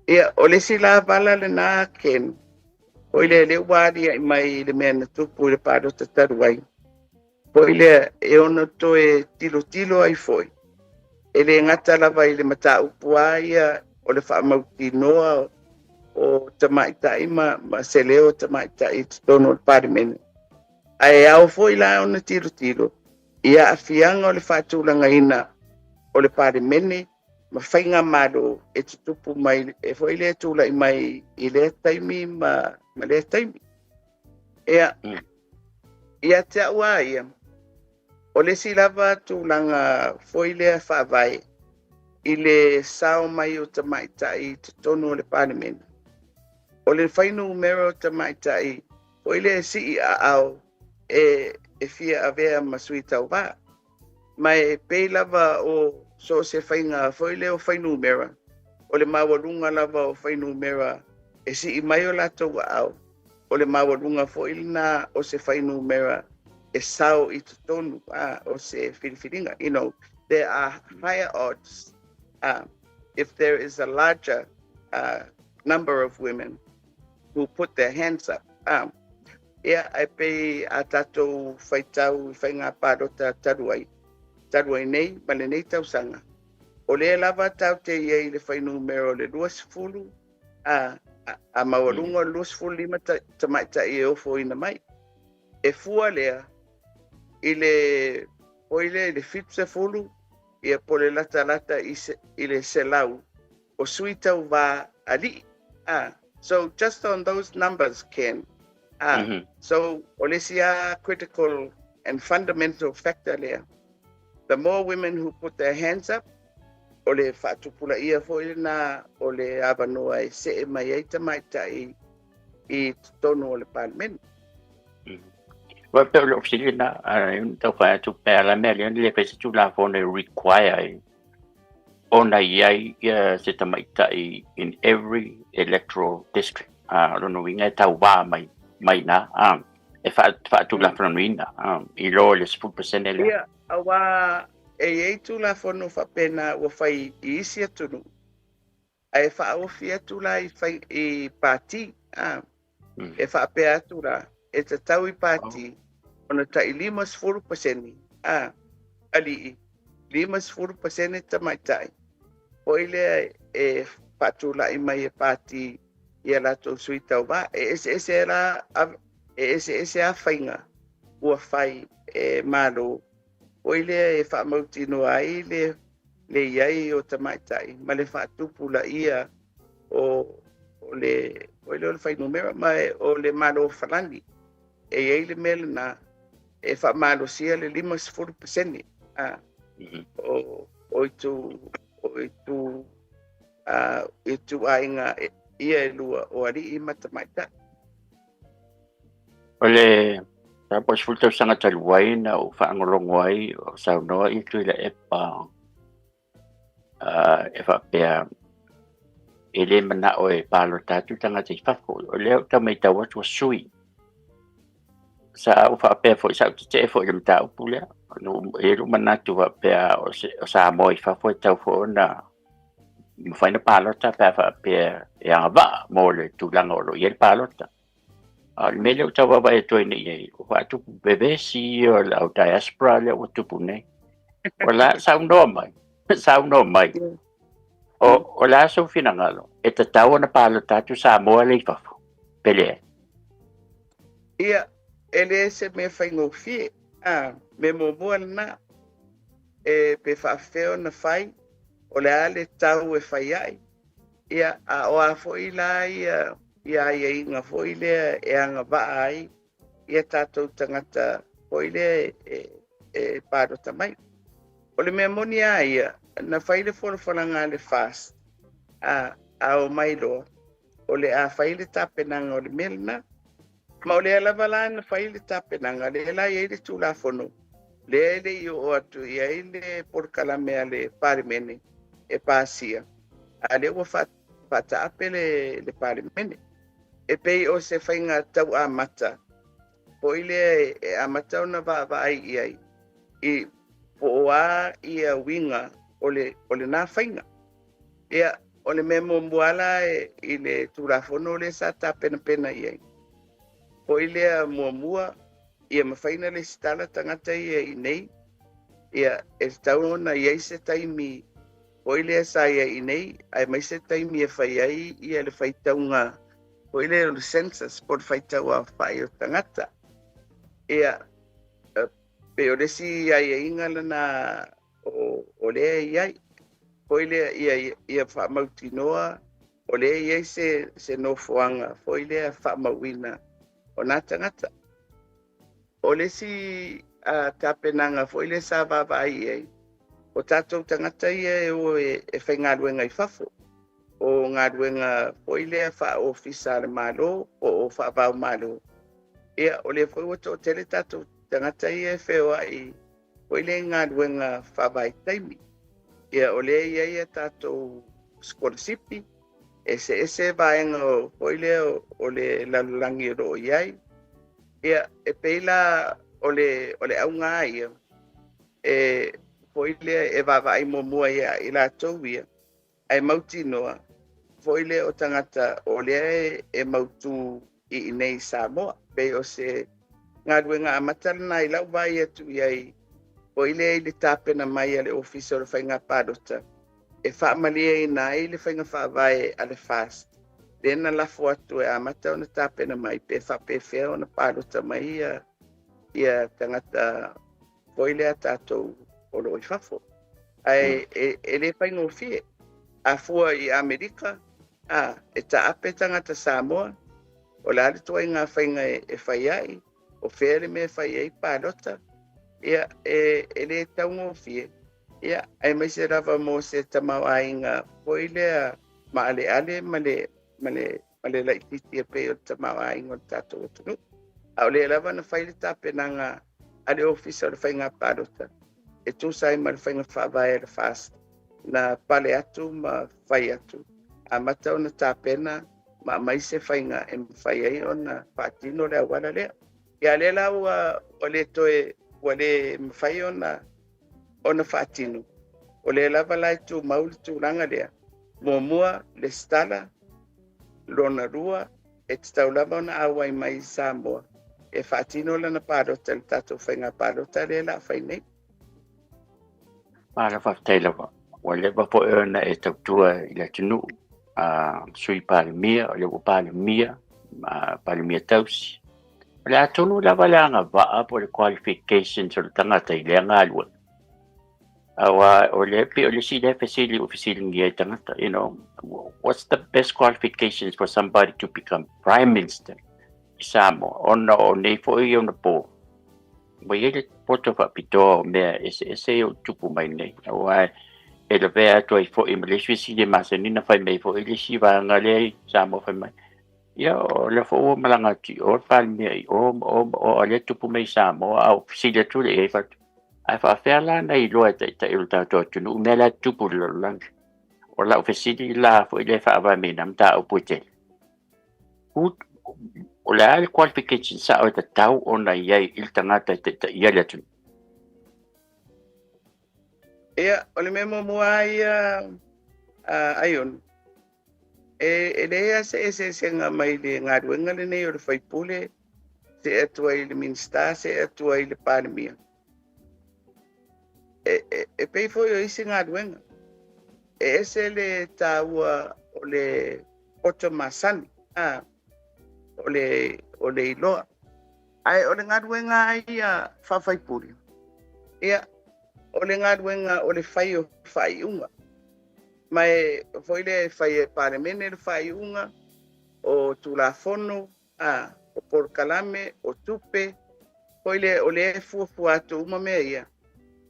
Ia, o le isi la vala lena Ken, foi lea lea ua aliae mai i le mea na tupu i le palota talu ai. Foi lea e ono toe tilotilo ai foi. E le gata lava i le mataupu a ia o le faamautinoa o tamaitai ma se leo o tamaitai i totonu o le Palemene. Ae ao foi la ona tilotilo i aafiaga o le faatulagaina o le Palemene ma faigamalo e tutupu mai e foi lea tulai mai i lea taimi ma lea taimi. Ia, ia te au a ia, o le isi lava tulaga foi lea faavae i le sao mai o tamaitai i totonu o le Palemene. O le fuainumera o tamaitai foi lea e sii aao e fia avea ma sui tauvā. Ma e pei lava o so o se faiga foi lea o fuainumera, o le maualuga lava o fuainumera e sii mai o latou aao, o le maualuga foi lena o se fuainumera e sao i totonu o se filifiliga. There are higher odds if there is a larger number of women who put their hands up. Ia, ai pei a tātou faitau i faiga palota talu ai nei, ma lenei tausaga. O lea lava tatou te i ai i le fuainumera o le 20, a maualuga o le 25 tamaitai e ofoina mai. E fua lea i le foi lea i le 70, ia po le latalata i le 100 o sui tauvā alii. Ah, so just on those numbers, Ken. Ah, so o le isi a critical and fundamental factor lea. The more women who put their hands up, o le faatupulaia foi lena o le avanoa e see mai ai tamaitai i totonu o le Palemene. Wa pe o le ofisili na, tau whai atu pe ala mea lea le fai se tulafono e require ai ona i ai ia se tamaitai in every electoral district. Ah, lona uiga e tauvā mai na, e faatulafonoina i lo le 10% lea. Ia, aua e i ai tulafono faapena ua fai i isi atunuu, ae faaofi atu la i, fai, i pati. Ah, e faapea atu la, e tatau i pati ona tai 50% alii, 50% tamaitai. Foi lea e faatulai mai e pati ia latou sui tauvā. E eseese la, e eseese a faiga ua fai e malo. Foi lea e faamautinoa ai le i ai o tamaitai ma le faatupulaia o le foi lea o le fuainumera ma o le Malo Falani. e i ai le mea lena e faamalosia le 50% a o o itu o itu a ituaiga ia e lua o alii ma tamaitai. O le tapo 10 tausaga talu ai na ou faalogologo ai o saunoa i Tuilaepa e faapea e le manao e palota atu tagata i fafo. O lea ou tau matau atu ua sui. Sa ou faapea foi, sa ou tetee foi i le mataupu lea. E i ai lou manatu faapea o Samoa i fafo e tatau foi ona mafai ona palota pe a faapea e agavaa mo le tulaga o lo o i ai le palota. A o le mea lea ua tau vaavaai atu ai nei i ai, ua faatupu vevesi ia o le au diaspora lea ua tupu nei. O la saunoa mai, saunoa mai. O le a sou finagalo, e tatau ona palota atu Samoa lea i fafo, pe leai? Ia, e le se mea faigofie. A, mea muamua lena, e pe faafefea ona fai, o le a le tau e fai ai. Ia, a o a foi la ia aiaiga foi lea e agavaa ai ia tatou tagata foi lea e palota mai. O le mea moni lava ia, na fai le folafolaga a le FAST, a o mai loa, o le a fai le tapenaga o le mea lena. Ma o lea lava la na fai le tapenaga, lea la e i ai le Tulafono, lea e le i oo atu i ai le polokalame a le Palemene e pasia, a lea ua faataape le Palemene. E pei o se faiga tau amata, foi lea e amata ona vaavaai i ai, i po o a ia uiga o lena faiga. Ia, o le mea muamua la i le Tulafono lea sa tapenapena i ai, foi lea muamua, ia mafai ona lesitala tagata ia i nei, ia e tatau ona i ai se taimi foi lea sa ia i nei, aemaise taimi e fai ai ia le faitauga foi lea o le census po o le faitau aofai o tagata. Ia, pe o le isi aiaiga lena o lea e i ai. Foi lea ia faamautinoa o lea e i ai se nofoaga foi lea faamauina o nā tagata. O le isi tapenaga foi lea sa vaavaai i ai, o tatou tagata ia e o e faigaluega i fafo, o galuega foi lea faaofisa a le Malo po o faava-o-Malo. Ia, o lea foi ua toatele tatou tagata ia e feoai foi lea i galuega faavaitaimi. Ia, o lea e i ai a tatou sikolasipi, eseese vaega foi lea o le lalolagi o lo o i ai. Ia, e pei la o le auga ia, e foi lea e vaavaai muamua ia i latou ia, ae mautinoa foi lea o tagata o lea e mautu i inei i Samoa. Pei o se galuega amata lena i lau vaai atu i ai, foi lea i le tapena mai a le Ofisa o le Faiga Palota, e faamalieina ai le faiga faavae a le FAST, lea na lafo atu e amata ona tapena mai pe faapefea ona palota mai ia tagata foi lea tatou o lo o i fafo. Ae e le faigofie. A fua i Amerika, e taape tagata Samoa, o le a le ituaiga faiga e fai ai, o fea le mea e fai ai palota, ia e le taugofie. Ia, aemaise lava mo se tamaoaiga foi lea maaleale ma le laitiiti e pei o le tamaoaiga o le tatou atunuu. A o lea lava na fai le tapenaga a le Ofisa o le Faiga Palota e tusa ai ma le faiga faavae a le FAST, na pale atu ma fai atu, amata ona tapena ma aumai se faiga e mafai ai ona faatino le auala lea. Ia, lea la ua le toe, ua le mafai ona faatino. O lea lava la e tumau le tulaga lea. Muamua, lesitala, lona lua, e tatau lava ona auai mai i Samoa e faatino lana palota i le tatou faiga palota lea la fai nei. Malo faafetai lava. Ua leva foi ona e tautua i le atunuu, Sui Palemia, o lea ua Palemia, Palemia tausi. O le a tonu lava le agavaa po o le qualifications o le tagata i lea galuega. Aua o lea pei o le isi lea fesili ua fesiligia e tagata, what's the best qualifications for somebody to become prime minister? i Samoa ona o nei foi ona po ua i ai le poto faapitoa o mea eseese o tupu mai nei, aua e lavea atu ai foi ma le isi fesili e masani ona fai mai foi le isi vaega lea i Samoa, fai mai, ia o lea foi ua malaga atu i o le Palemia i o ma o ma o, a lea tupu mai i Samoa, a o fesili atu le i ai fatu, ae faafefea la na iloa e taitai o le tatou atunuu mea la e tupu i le lalolagi? O lau fesili la foi lea e faavae mai na mataupu e tele. O le a le qualification sao e tatau ona i ai i le tagata e taitaia le atunuu? Ia, o le mea muamua ia, Aiono, e leai lava se eseesega mai le galuega lenei o le faipule se'e atu ai i le Minisita, se'e atu ai i le Palemia. E pei foi o isi galuega, e ese le taua o le poto masani, o le iloa. Ae o le galuega a ia faafaipule, ia, o le galuega o le fai o faaiuga. Ma e foi lea e fai e Palemene le faaiuga, o Tulafono, o polokalame, o tupe, foi lea o lea e fuafua atu uma mea ia.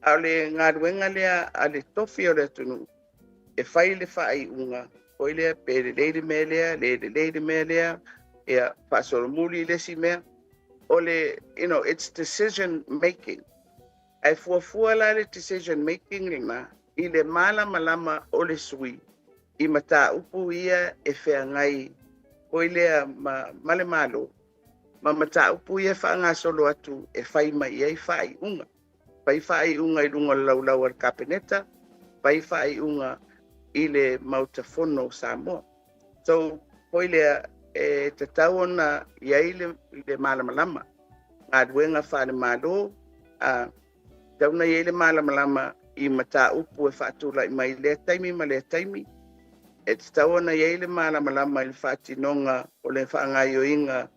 A o le galuega lea a le tofi o le atunuu, e fai le faaiuga, foi lea pe lelei le mea lea, le lelei le mea lea, ia faasolomuli le isi mea. O le, it's decision making. Ae fuafua la le decision making lena i le malamalama o le sui i mataupu ia e feagai foi lea ma le Malo, ma mataupu ia e faagasolo atu e fai mai ai faaiuga. Fai faaiuga i luga o le laulau a le Kapeneta, fai faaiuga i le Maota Fono o Samoa. So, foi lea, e tatau ona i ai le malamalama. Galuega faale-Malo, tatau ona i ai le malamalama i mataupu e faatulai mai lea taimi ma lea taimi. E tatau ona i ai le malamalama i le faatinoga o le faagaoioiga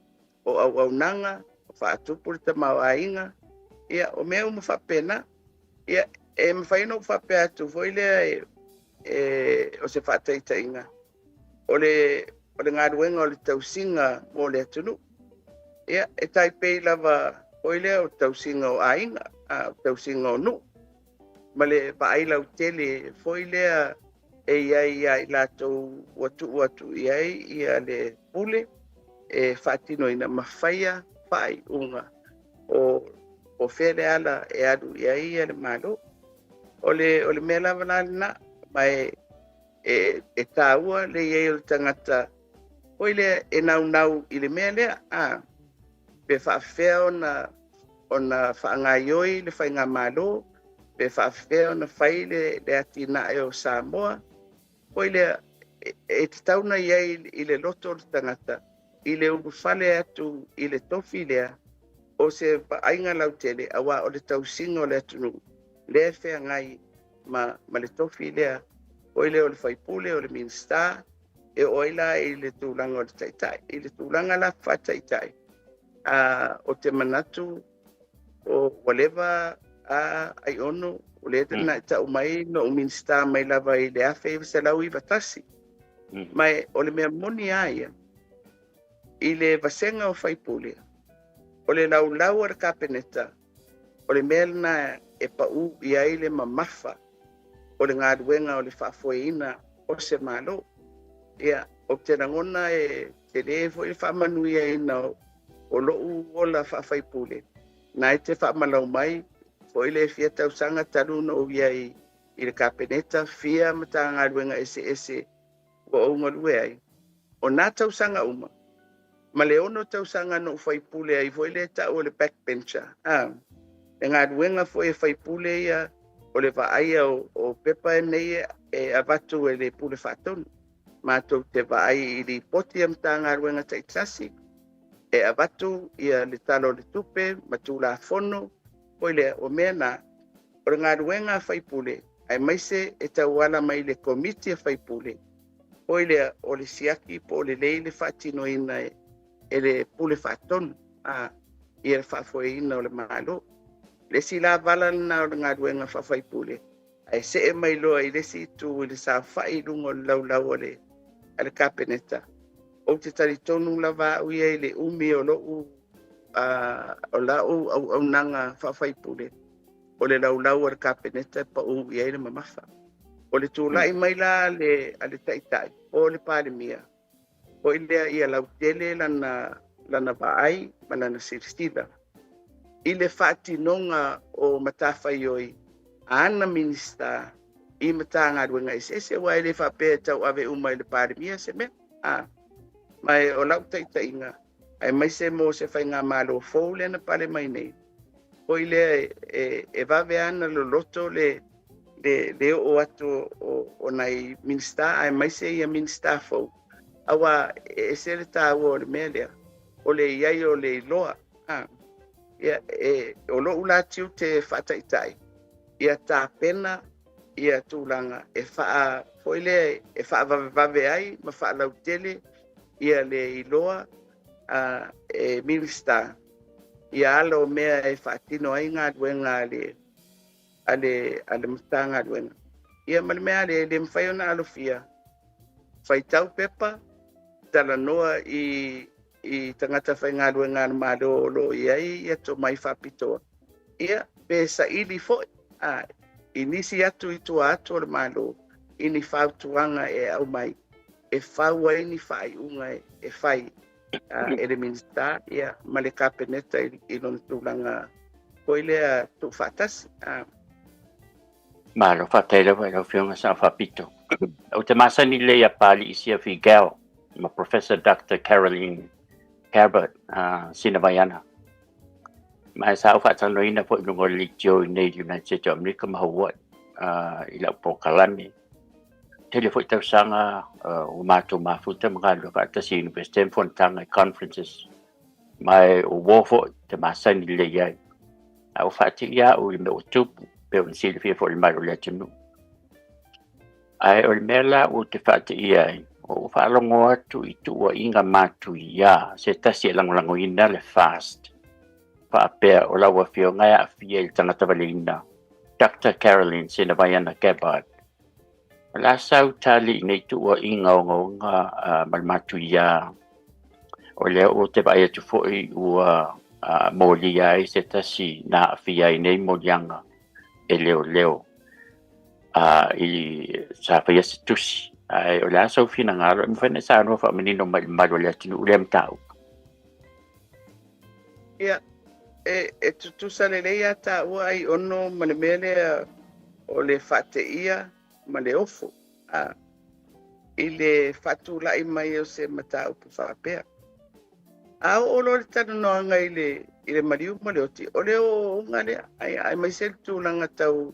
o auaunaga, o faatupu le tamaoaiga, ia, o mea uma faapena. Ia, e mafai ona ou faapea atu foi lea o se faataitaiga, o le galuega o le tausiga mo le atunuu. Ia, e taipei lava foi lea o tausiga o aiga, o tausiga o nuu, ma le vaai lautele foi lea e i ai ia i latou ua tuu atu i ai ia le pule e faatinoina ma faia faaiuga o fea le ala e alu i ai ia le Malo. O le mea lava la lena, ma e taua le i ai o le tagata foi lea e naunau i le mea lea, pe faafefea ona faagaioi le faigamalo, pe faafefea ona fai le atinae o Samoa. Foi lea, e tatau ona i ai i le loto o le tagata, i le ulufale atu i le tofi lea, o se vaaiga lautele, aua o le tausiga o le atunuu, lea e feagai ma le tofi lea, foi lea o le faipule, o le Minisita, e oo ai la i le tulaga o le taitai. I le tulaga la faataitai, o te manatu o ua leva Aiono, o lea na e tau mai na ou Minisita mai lava i le 1991. Ma o le mea moni a ia, i le vasega o faipule, o le laulau a le Kapeneta, o le mea lena e pau i ai le mamafa o le galuega o le faafoeina o se Malo. Ia, o te lagona e tele foi le faamanuiaina o lou ola faafaipule, na e te faamalau mai foi le fia tausaga talu na ou iai i le Kapeneta, fia matagaluega eseese ua ou galue ai. O nā tausaga uma, ma le 6 tausaga na ou faipule ai foi le tau o le backbencher. Le galuega foi e faipule ia o le vaaia o pepa e nei e avatu e le pule faatonu. Matou te vaai i lipoti a matagaluega taitasi, e avatu ia le tala o le tupe ma Tulafono, foi lea o mea na, o le galuega a faipule, aemaise e tauala mai le komiti a faipule, foi lea o le siaki po o lelei le faatinoina e le pule faatonu, ia le faafoeina o le Malo. Le isi la vala lena o le galuega faafaipule, ae see mai loa i le isi itu i le saofai i luga o le laulau a le Kapeneta. Ou te talitonu lava au ia i le umi o lo'u o la'u auaunaga faafaipule, o le laulau a le Kapeneta e pa'ū i ai le mamafa. O le tula'i mai la a le Taitai po o le Palemia foi lea ia lautele lana vaai ma lana silasila i le faatinoga o matafaioi a ana Minisita i Matagaluega eseese, aua e le faapea e tauave uma e le Palemia se mea. Ma o lau taitaiga, aemaise mo se faigamalo fou lea na pale mai nei, foi lea e vave ana loloto le oo atu o nai Minisita, aemaise ia Minisita fou, aua e ese le taua o le mea lea, o le i ai o le iloa. Ia, o lo'u la tiute faataitai, ia tapena ia tulaga e faa foi lea e faavavevave ai ma faalautele ia le iloa e Minisita ia ala o mea e faatino ai galuega a le Matagaluega. Ia ma le mea lea e le mafai ona alofia, faitau pepa, talanoa i tagata faigaluega a le Malo o lo o i ai ia tomai faapitoa, ia pe saili foi i nisi atu i tua atu o le Malo i ni fautuaga e aumai e fau ai ni faaiuga e fai e le Minisita, ia, ma le Kapeneta i lona tulaga foi lea tuufaatasi. Malo, faafetai lava i lau Afioga Sao Faapito. Ou te masani lelei ia Papalii Siafi Gao ma Professor Dr. Caroline Cabot Sinavaiana. Ma sa ou faatalanoaina foi i luga o le leitio i nei United States of America ma Hawaii i lau polokalame. Tele foi tausaga ua matou mafuta ma galulue faatasi i University ma fonotaga i conferences. Ma e o uo foi te masani lelei ai. A ua faatii au i le mea ua tupu, pe ona silafia foi le mamalu o le atunuu. Ae o le mea la ua te faatiia ai, o ua faalogo atu i tuuaiga matuia se tasi e lagolagoina le FAST. Faapea o lau afioga e aafia i le tagata valeina Dr. Caroline Sinavaiana Gabbard. O le a sau tali i nei tuuaiga ogaoga ma le matuia, o lea ua te vaai atu foi ua molia ai se tasi na aafia ai nei moliaga e leoleo i sa faia se tusi. Ae o le a sau finagalo e mafai ona e saunoa faamanino mai i le mamalu o le atunuu lea mataupu? Ia, e tutusa lelei a taua ai ono ma le mea lea o le faateia ma le ofo i le faatula'i mai o se mataupu faapea. A oo loa le talanoaga i le maliu ma le oti, o le ooooga lea, aemaise le tulaga tau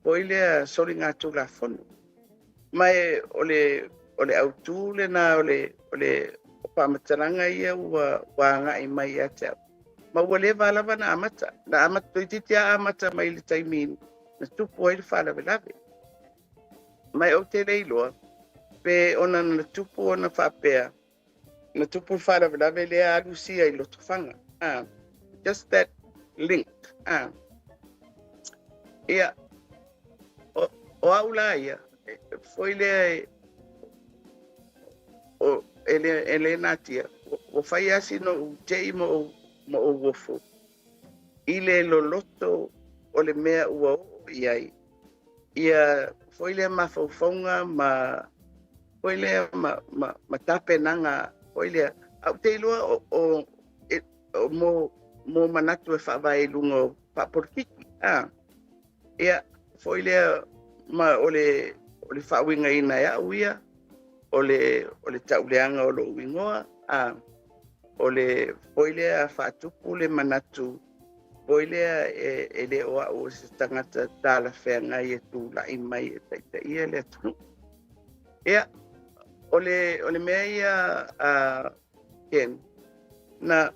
foi lea soligatulafono. Ma e o le autū lena o faamatalaga ia ua aga'i mai ia te au. Ma ua leva lava na amata, na amata toeitiiti lava amata mai le taimi na tupu ai le faalavelave. Ma ou te le iloa pe ona na tupu ona faapea na tupu le faalavelave lea alu sia i Lotofaga. Just that link. Ia, o au la ia, foi lea o, e le natia, ua fai asi no u tei ma ou ofo i le loloto o le mea ua oo i ai ia foi lea mafaufauga ma foi lea ma tapenaga foi lea. Au te iloa o mo manatu e faavae i luga o faapolitiki. Ia, foi lea ma o le faauigaina e au ia o le tauleaga o lou igoa, o le foi lea faatupu le manatu foi lea e le o au o se tagata talafeagai e tula'i mai e taitaia le atunuu. Ia, o le mea ia Ken, na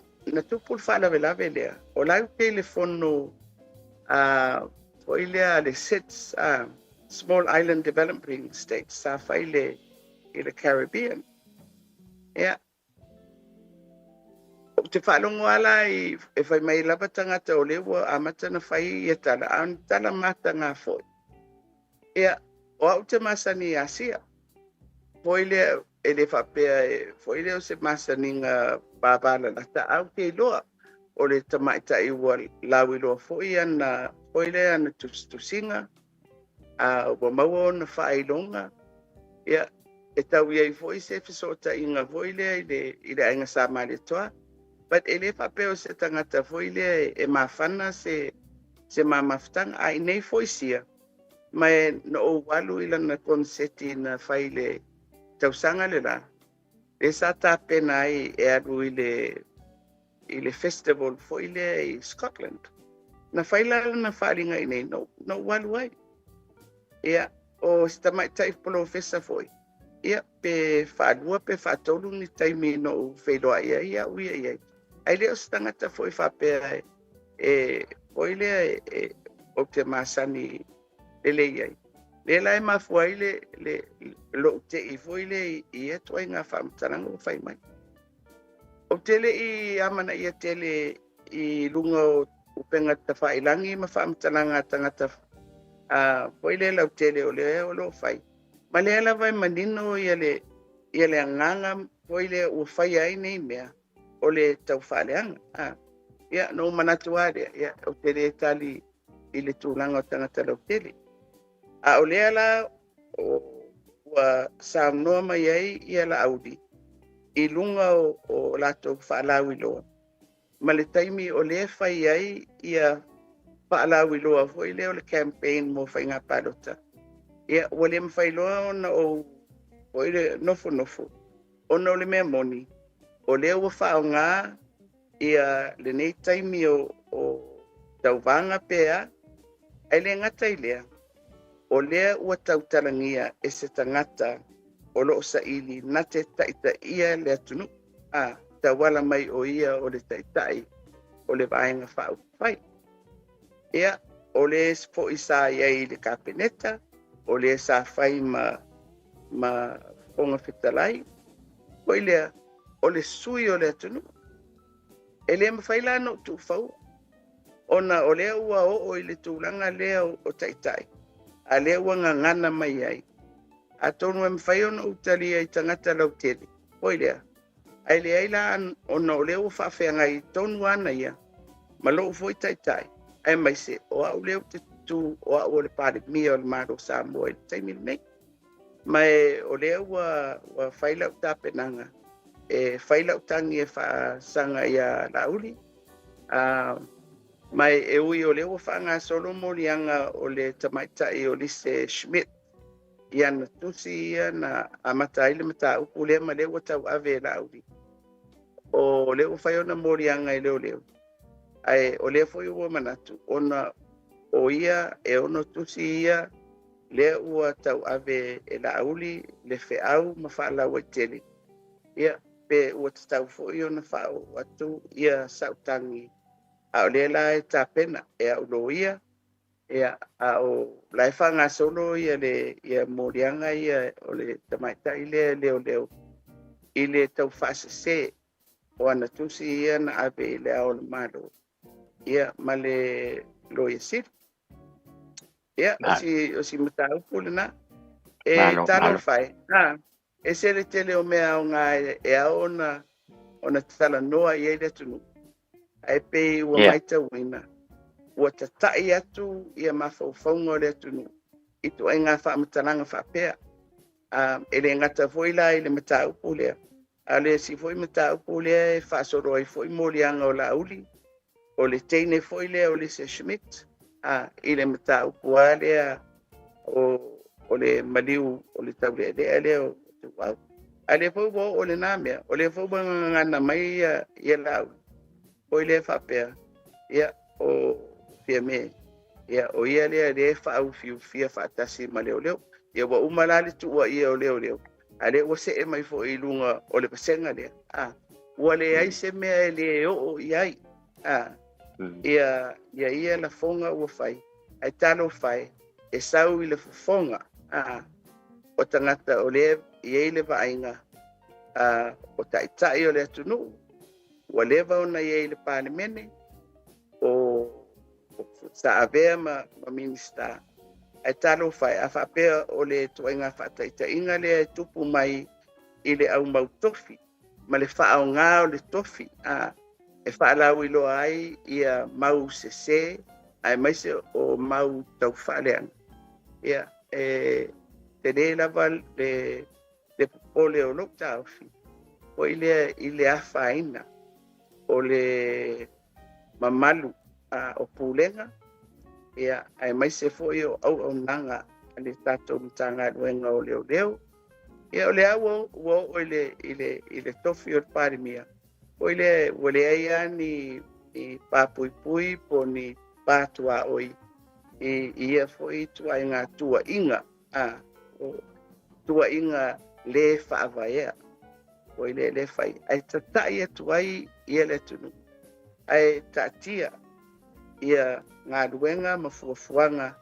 tupu le faalavelave lea, o la e le fono foi lea le SIDS, Small Island Developing States, sa fai i le Caribbean. Ia, ou te faalogo ala e fai mai lava tagata o lea ua amata na fai ia tala, a o ni tala mataga foi. Ia, o au te masani i Asia. Foi lea, E le faapea e foi lea o se masaniga vavalalata, ae ou te iloa o le tamaitai ua lauiloa foi ana foi lea ana tusitusiga, a ua maua ona faailoga. Ia, e tau i ai foi se fesootaiga foi lea i le aiga Sa Malietoa. But e le faapea o se tagata foi lea e mafana se mamafutaga, a inei foi sia, ma e na ou alu i lana koneseti na fai i le tausaga le la, lea sa tapena ai e alu i le festival foi lea i Scotland. Na fai la lana faaaliga i nei, na ou alu ai. Ia, o se tamaitai polofesa foi, ia, pe 2 pe 3 ni taimi na ou feiloai ai au ia i ai. Ae le o se tagata foi faapea e foi lea e ou te masani lelei ai. Lea la e mafua ai le lou tei foi lea i ia ituaiga faamatalaga ua fai mai. Ou te le i amanaia tele i luga o upega tafailagi ma faamatalaga a tagata foi lea lautele o lea o lo o fai. Ma lea lava e manino ia le agaga foi lea ua faia ai nei mea o le taufaaleaga. Ia, na ou manatu lava lea, ia, ou te le tali i le tulaga o tagata lautele. A o lea la ua saunoa mai ai ia Laauli i luga o latou faalauiloa ma le taimi o lea fai ai ia faalauiloa foi lea o le campaign mo faiga palota. Ia, ua le mafai loa ona ou foi le nofonofo ona o le mea moni o lea ua faaaoga ia lenei taimi o tauvaga pea, ae le gata i lea, o lea ua tautalagia e se tagata o lo o saili na te taitaia le atunuu a tauala mai o ia o le taitai o le Vaega Faaupufai. Ia, o le foi sa i ai i le Kapeneta, o le sa fai ma Fofoga Fetalai, foi lea, o le sui o le atunuu. E le mafai la ona ou tuufaua, ona o lea ua oo i le tulaga lea o taitai, a lea ua gagana mai ai. Atonu e mafai ona ou talia i tagata lautele, foi lea, ae leai la ona o lea ua faafeagai tonu ana ia ma lou foi taitai, aemaise o au lea ou te tu o au o le Palemia o le Malo o Samoa i le taimi lenei. Ma e o lea ua fai lau tapenaga, e fai lau tagi e faasaga ia Laauli. Ma e ui o lea ua faagasolo moliaga o le tamaitai o Lise Schmidt i ana tusi ia na amata ai le mataupu lea ma lea ua tauave e Laauli. O lea ua fai ona moliaga i leoleo. Ae o lea foi ua manatu ona o ia e ono tusi ia lea ua tauave e Laauli le feau ma faalauaitele. Ia, pe ua tatau foi ona faaoo atu ia sautagi. A o lea la e tapena e au loia, ia, a o la e faagasolo ia le ia moliaga ia o le tamaitai lea leoleo i le taufaasese o ana tusi ia na ave i le Ao o le Malo, ia, ma le Loia Sili. Ia, o si mataupu lena. E Malo, malo. Talofa e. E se le tele o mea aoga e ao ona talanoa i ai le atunuu. Ae pei ua matauina, ua tatai atu ia mafaufauga o le atunuu i ituaiga faamatalaga faapea. E le gata foi la i le mataupu lea, a o le isi foi mataupu lea e faasolo ai foi moliaga o Laauli, o le teine foi lea o Lisa Schmidt, i le mataupu lava lea o le maliu o le taulealea lea o Tuau. A lea foi ua oo lena mea, o lea foi ua gagana mai ia Laauli, foi lea faapea, ia, o Fiame, ia, o ia lea lea e faaufiufia faatasi ma leoleo. Ia, ua uma la le tuuaia o leoleo, a lea ua see mai foi i luga o le vasega lea. Ua leai se mea e le oo i ai. Ia ia lafoga ua fai, ae talofa e, e sau i le fofoga o tagata o lea i ai le vaaiga o taitai o le atunuu, ua leva ona i ai i le Palemene, o sa avea ma Minisita. Ae talofa e, a faapea o le ituaiga faataitaiga lea e tupu mai. i le aumau tofi ma le faaaogā o le tofi a e faalauiloa ai ia mau sesē aemaise o mau taufaaleaga. Ia e telē lava le popole o lou taofi foi lea i le afaina o le mamalu o pulega, ia aemaise foi o auaunaga a le tatou Matagaluega o Leoleo. Ia o lea ua oo i le tofi o le Palemia, foi lea ua leai lava ni papuipui po o ni patuaoi i ia foi ituaiga tuuaiga, tuuaiga lē faavaea foi lea lē fai ae tata'i atu ai ia le atunuu ae taatia ia galuega ma fuafuaga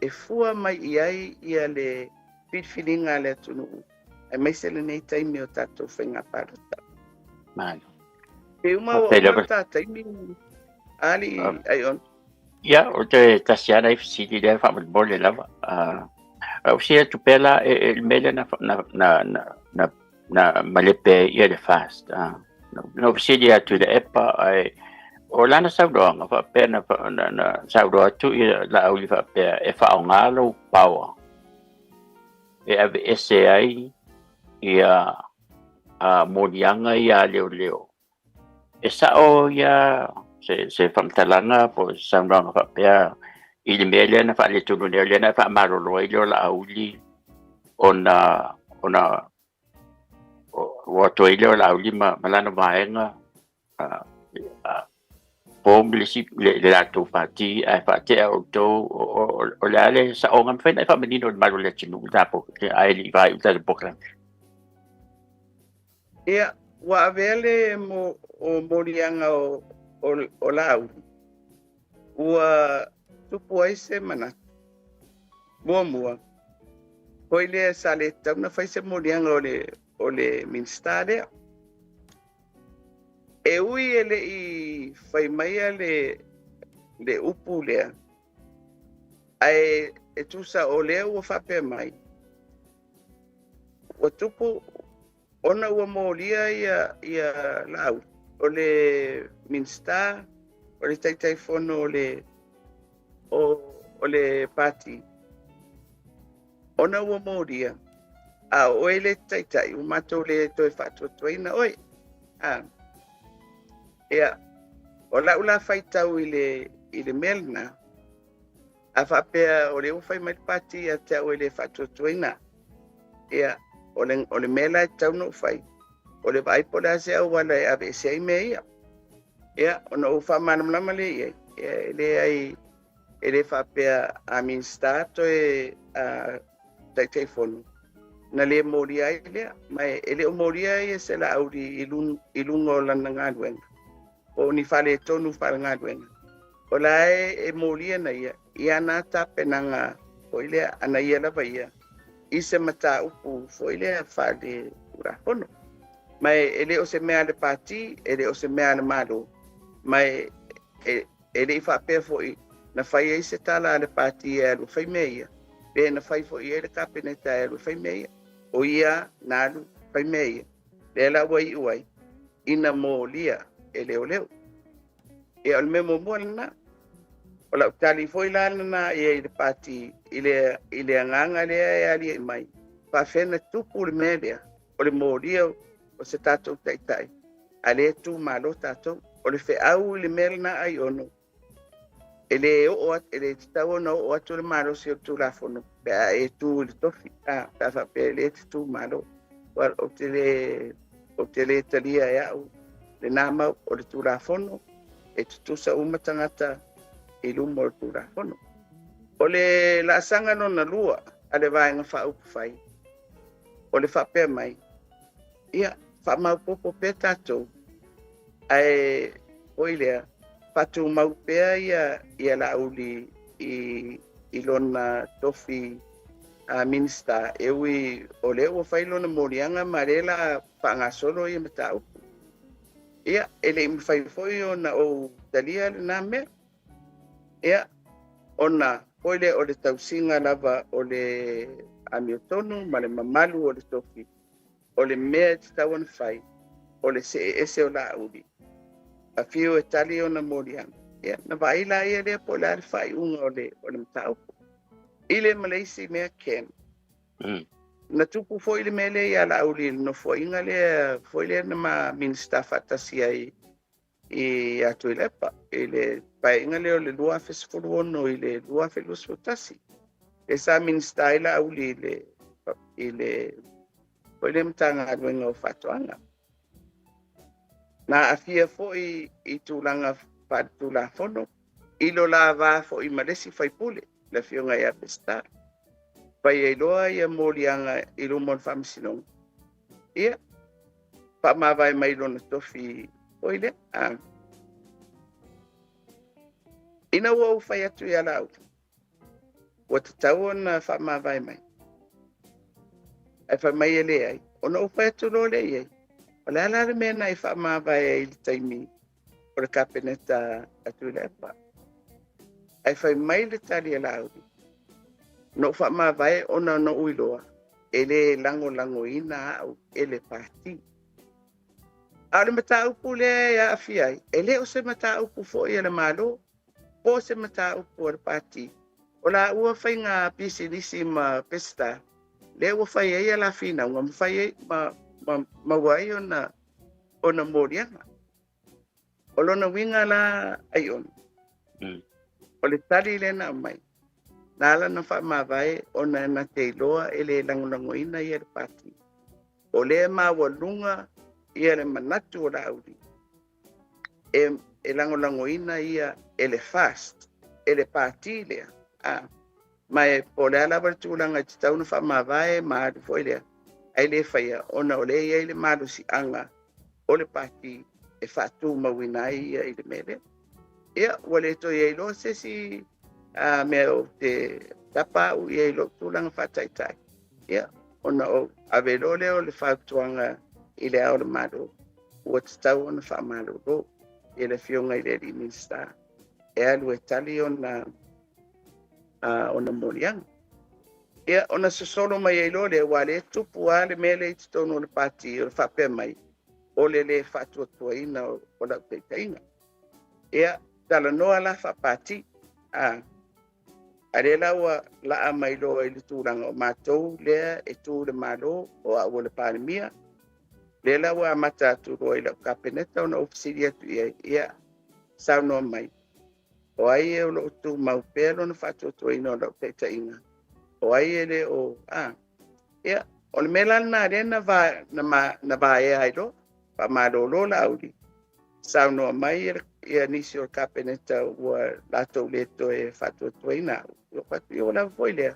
e fua mai i ai ia le filifiliga a le atunuu aemaise lenei taimi o tatou faiga palota. Malo. Pe uma ua uma le ta taimi ali Aiono. Ia, o te tasi lava nai fesili lea faamolemole lava. Au sia atu pea la e le mea lea na malepe ai ia le FAST. Na ou fesili atu i le EPA ae o lana saunoaga faapea na saunoa atu ia Laauli faapea e faaaoga lou power e aveese ai ia moliaga ia a leoleo. E sa'o ia se faamatalaga po o se saunoaga faapea i le mea lea na faaletonu nei, o lea na e faamalolo ai lea o Laauli ona ua atu ai lea o Laauli ma lana vaega form le isi le latou pati ae faatea outou. O le a le saoga? Mafai ona e faamanino i le malu o le atunuu tatou ae le i faaiu le tatou polokalame. Ia, ua avea le o moliaga o Laauli, ua tupu ai se manatu. Muamua, foi lea sa le tatau ona fai se moliaga o le Minisita lea. E ui e le i fai maia le upu lea, ae e tusa o lea ua faapea mai, ua tupu ona ua molia ia Laauli, o le Minisita, o le Taitaifono o le pati, ona ua molia, a o oe le taitai, ua matou le toe faatuatuaina oe. Ia, o lau la faitau i le mea lena, a faapea o lea ua fai mai le pati ia te au e le faatuatuaina, ia, o le mea la e tatau ona ou fai, o le vaai po o le a se auala e aveese ai mea ia. Ia, ona ou faamalamalama lea i ai, e leai, e le faapea a Minisita toe Taitaifono, na le molia ai lea, ma e le o molia ia se Laauli i luga o lana galuega, po o ni faaletonu faalegaluega. O la e molia na ia, i ana tapenaga foi lea, ana ia lava ia, i se mataupu foi lea faale-Tulafono. Ma e le o se mea a le pati, e le o se mea a le Malo, ma e le i faapea foi na fai ai se tala a le pati e alu fai mea ia, pe na fai foi ai le Kapeneta e alu fai mea ia. O ia na alu fai mea ia. Lea la ua iu ai, ina molia e leoleo. Ia, o le mea muamua lena. O lau tali foi la lena ia i le pati, i le agaga lea e aliae mai, faapefea na tupu le mea lea, o le molia o se tatou taitai, a lea tu malo tatou. O le feau i le mea lena Aiono, e le oo atu, e le tatau ona oo atu le malosi o le Tulafono pe a e tu i le tofi, pe a faapea e le te tu malo. Ou te le talia e au lena mau o le Tulafono, e tutusa uma tagata i luma o le Tulafono. O le laasaga lona lua a le Vaega Faaupufai, o le faapea mai, ia, faamaopoopo pea tatou, ae foi lea, faatumau pea ia Laauli i lona tofi Minisita, e ui o lea ua fai lona moliaga ma lea la faagasolo ia mataupu. Ia, e le i mafai foi ona ou talia lena mea. Ia, ona foi lea o le tausiga lava o le amiotonu ma le mamalu o le tofi. O le mea e tatau ona fai, o le see ese o Laauli, afio e tali ona moliaga, ia, na vaai laia lea po o le a le faaiuga o le, o le mataupu. I le ma le isi mea Ken, na tupu foi le mea lea ia Laauli i le nofoaiga lea foi lea na ma Minisita faatasi ai ia Tuilaepa i le paeaiga lea o le 2016 i le 2021. Lea sa Minisita ai Laauli i le foi lea Matagaluega o Faatoaga. Na aafia foi i tulaga faaletulafono i lo la va foi ma le isi faipule, le afioga ia Peseta. Fai ai loa ia moliaga i luma o le faamasinoga. Ia, faamavae mai lona tofi foi lea. Ah. Ina ua ou fai atu ia Laauli, ua tatau ona faamavae mai. Ae fai mai e leai, ona ou fai atu loa lea i ai. O le a la le mea na e faamavae ai i le taimi o le Kapeneta a Tuilaepa? Ae fai mai le tali a Laauli, na ou faamavae ona na ou iloa e le lagolagoina au e le pati. A o le mataupu lea e aafia ai, e le o se mataupu foi a le Malo, po o se mataupu a le pati. O la ua faiga pisinisi ma Peseta, lea ua fai ai a la finauga ma fai ai ma maua ai ona moliaga. O lona uiga la Aiono, o le tali lea na aumai, na ala na faamavae ona na te iloa e le lagolagoina ia le pati. O lea maualuga ia le manatu o Laauli e lagolagoina ia e le FAST, e le pati lea. Ah, ma e po o le a lava le tulaga e tatau ona faamavae ma alu foi lea, ae le faia ona o lea e i ai le malosiaga o le pati e faatumauina ai ia i le mea lea. Ia, ua le toe i ai loa se isi mea o te tapa au i ai i lou tulaga faataitai. Ia, ona o ave loa lea o le fautuaga i le Ao o le Malo, ua tatau ona faamalolo i le afioga i le alii Minisita e alu e tali ona moliaga. Ia, ona sosolo mai ai loa lea, aua o lea e tupu lava le mea lea i totonu o le pati o le faapea mai, o le lē faatuatuaina o lau taitaiga. Ia, talanoa la faapati. A lea la ua laa mai loa i le tulaga o matou lea e tu le Malo o au o le Palemia, lea la ua amata atu loa i lau Kapeneta ona ou fesili atu i ai, ia, saunoa mai, o ai e o loo tumau pea lona faatuatuaina o lau taitaiga? O ai e le o... A, ia, o le mea la lena lea na vaea ai loa, faamalolo Laauli, saunoa mai ia nisi o le Kapeneta ua latou le toe faatuatuaina au. Ia, fai atu, ia ua lava foi lea.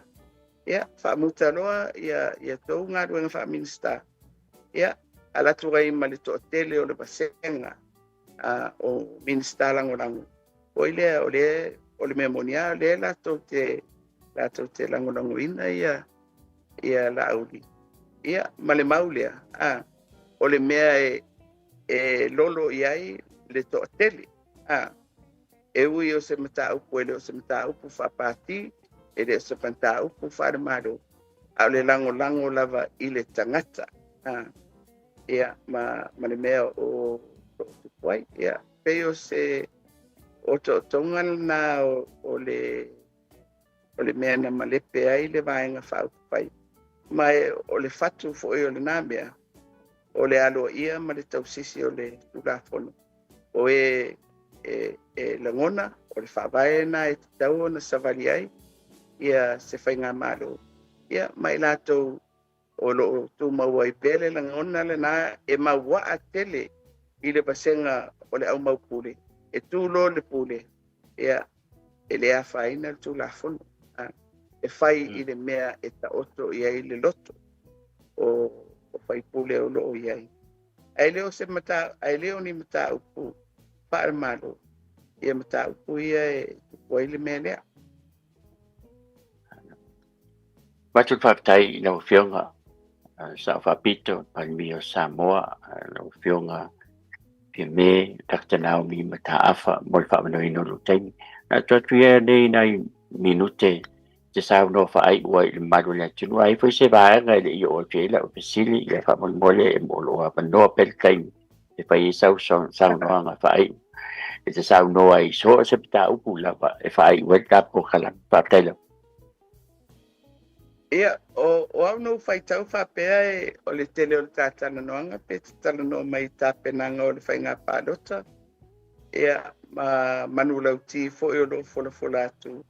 Ia, faamuta loa ia tou galuega faa-Minisita. Ia, alu atu ai ma le toatele o le vasega o Minisita lagolago. Foi lea, o le, o le mea moni lava, o lea latou te lagolagoina ia Laauli. Ia, ma le mau lea, o le mea e lolo i ai le toatele. A, e ui o se mataupu e le o se mataupu faapati, e le o se mataupu faalemalo, a o le lagolago lava i le tagata. A, ia, ma le mea o lo o tupu ai. Ia, pei o se otootoga lena o le mea na malepe ai le Vaega Faaupufai. Ma o le fatu foi o lena mea, o le aloaia ma le tausisi o le Tulafono. O e lagona, o le faavae lena e tatau ona savali ai ia se faigamalo. Ia, ma i latou o lo o tumau ai pea le lagona lena e mauaa tele i le vasega o le aumaupule, e tu loa le pule, ia, e le afaina le Tulafono. E fai i le mea e taoto i ai le loto o faipule o lo o i ai. Ae le o ni mataupu faalemalo, ia mataupu ia e tupu ai le mea lea. Avatu le faafetai i lau Afioga Sao Faapito, Palemia o Samoa, lau Afioga Fiame Dr. Naomi Mataafa mo le faamanoina o lou taimi. Na atu atu ia nei nai minute. te saunoa faaiu ai i le mamalu o le atunuu. A i ai foi se vaega e le i oo atu i ai lau fesili, ia faamolemole e mo lou avanoa pea le taimi e fai ai sau saunoaga faaiu e te saunoa ai i so o se mataupu lava e faaiu ai le ta polokalame. Faafetai lava. Ia, o, o au na ou faitau faapea e o le tele o le ta talanoaga pe te talanoa mai i tapenaga o le faiga palota, ia, ma manulauti foi o lo o folafola atu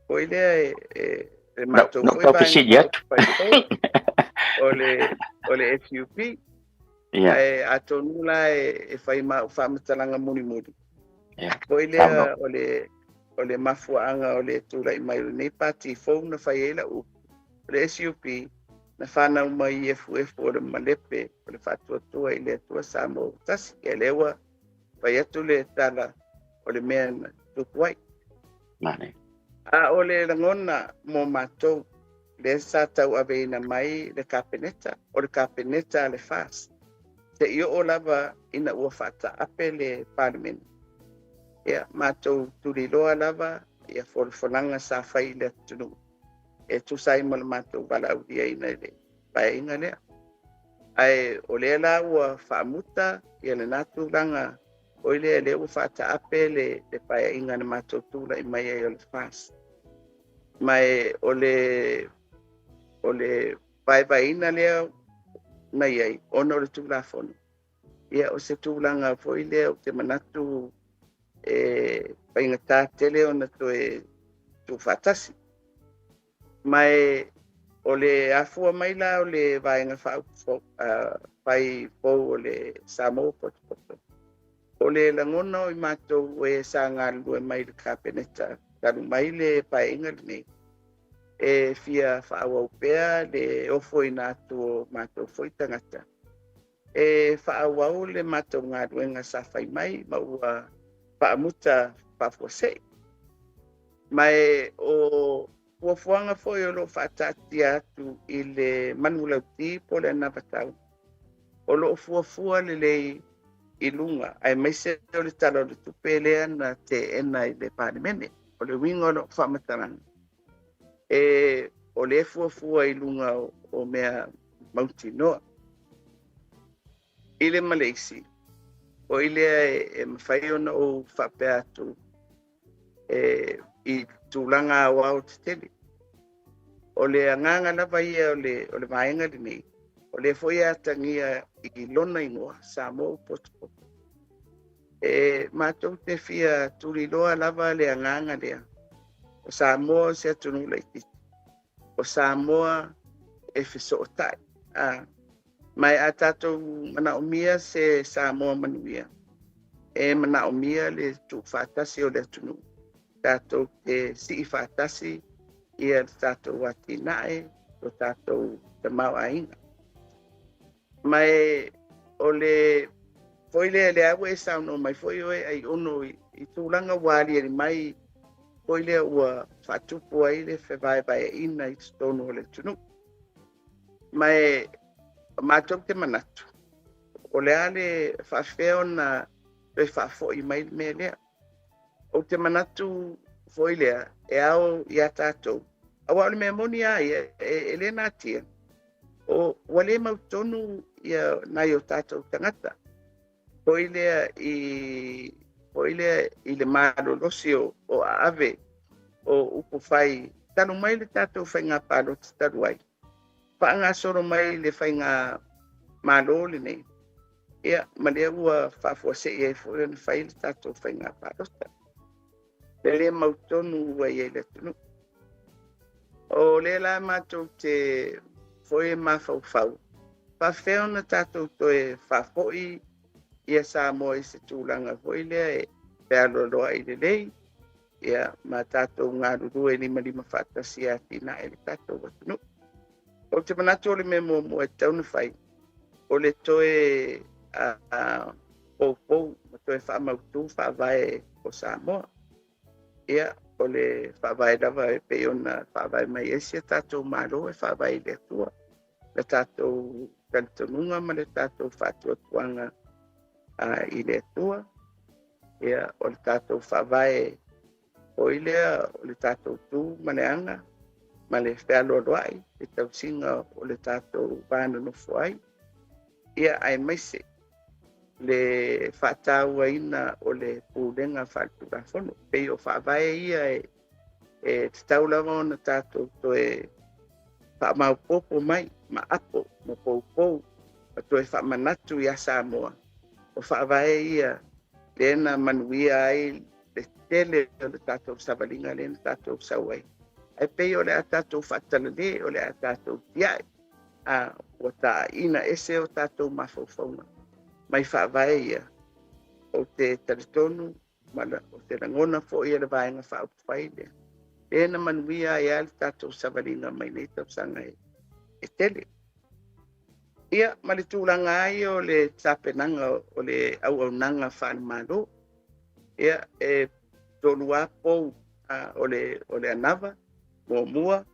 foi lea e, e, e matou No, foi tau vaega fesili atu. o le SUP. Ae atonu la e fai ma au faamatalaga mulimuli. Foi lea o le mafuaaga o le tulai mai o lenei pati fou na fai ai lau upu. O le SUP na fanau mai i efuefu o le malepe o le faatuatua i le Atua Samoa ua tasi. Ia lea ua fai atu le tala o le mea na tupu ai. Manaia. A o le lagona mo matou, lea sa tauaveina mai le Kapeneta, o le Kapeneta a le FAST, seia oo lava ina ua faataape le Palemene. Ia, matou tuliloa lava ia folafolaga sa fai i le atunuu e tusa ai ma le matou valaauliaina i le vaeaiga lea. Ae o lea la ua faamuta ia lena tulaga oi lea, lea ua faataape le paeaiga na matou tulai mai ai o le FAST. Ma e o le vaevaeina lea na i ai ona o le Tulafono. Ia, o se tulaga foi lea ou te manatu e faigata tele ona toe tuufaatasi. Ma e o le afua mai la o le Vaega Faaupufai fou o le Samoa Potopoto. O le lagona o i matou e sa galulue mai le Kapeneta talu mai le paeaiga lenei, e fia faaauau pea le ofoina atu o matou foi tagata e faaauau le matou galuega sa fai mai ma ua faamuta faafuasei. Ma e o fuafuaga foi o lo o faataatia atu i le manulauti po o le anavatau, o lo o fuafua lelei i luga aemaise o le Tala o le Tupe lea na teena i le Palemene. O le uiga o lau faamatalaga, e o lea fuafua i luga o mea mautinoa. I le ma le isi, o i lea e mafai ona ou faapea atu e, i tulaga aoao tetele. O le agaga lava ia o le vaega lenei, o lea foi e atagia i lona igoa, Samoa Potopoto. E matou te fia tuliloa lava le agaga lea. O Samoa o se atunuu laitiiti. O Samoa e fesootai. A, ma e a tatou manaomia se Samoa manuia, e manaomia le tuufaatasi o le atunuu. Tatou te sii faatasi ia le tatou atinae, o tatou tamaoaiga. Ma e o le foi lea lea ua e saunoa mai foi oe Aiono i tulaga ua aliali mai foi lea ua faatupu ai le fevaevaeaina i totonu o le atunuu. Ma e matou te manatu, o le a le faafefea ona toe faafoi mai le mea lea. Ou te manatu foi lea e ao ia tatou, aua o le mea moni a ia e le natia, o ua le mautonu ia nai o tatou tagata. Foi lea i le malolosi o aave o upu fai talu mai le tatou faiga palota talu ai, faagasolo mai le faiga malo lenei, ia ma lea ua faafuasei ai foi ona fai le tatou faiga palota. Le le mautonu ua i ai le atunuu. O lea la matou te foi e mafaufau, faafefea ona tatou toe faafoi ia Samoa i se tulaga foi lea e fealoaloai lelei, ia ma tatou galulue limalima faatasi e atinae le tatou atunuu. Ou te manatu o le mea muamua e tatau ona fai, o le toe poupou ma toe faamautu faavae o Samoa. Ia, o le faavae lava e pei ona faavae mai ai si a tatou Malo e faavae i le Atua. Le tatou talitonuga ma le tatou faatuatuaga i le Atua. Ia, o le tatou faavae foi lea o le tatou tu ma le aga. ma le fealoaloai le tausiga o le tatou va nonofo ai, ia aemaise le faatauaina o le pulega faaletulafono. Pei o faavae ia e tatau lava ona tatou toe faamaopoopo mai ma apo ma poupou ma toe faamanatu iā Samoa, o faavae ia lea na manuia ai le tele o le tatou savaliga lea na tatou sau ai. Ae pei o le a tatou faatalale, o le a tatou tiai, a ua taaiina ese o tatou mafaufauga mai faavae ia. Ou te talitonu ma o te lagona foi e le Vaega Faaupufai lea na manuia ai le tatou savaliga mai nei tausaga e tele. Ia, ma le tulaga ai o le tapenaga o le auaunaga faale-Malo. Ia, e tolu lava pou o le anava, muamua,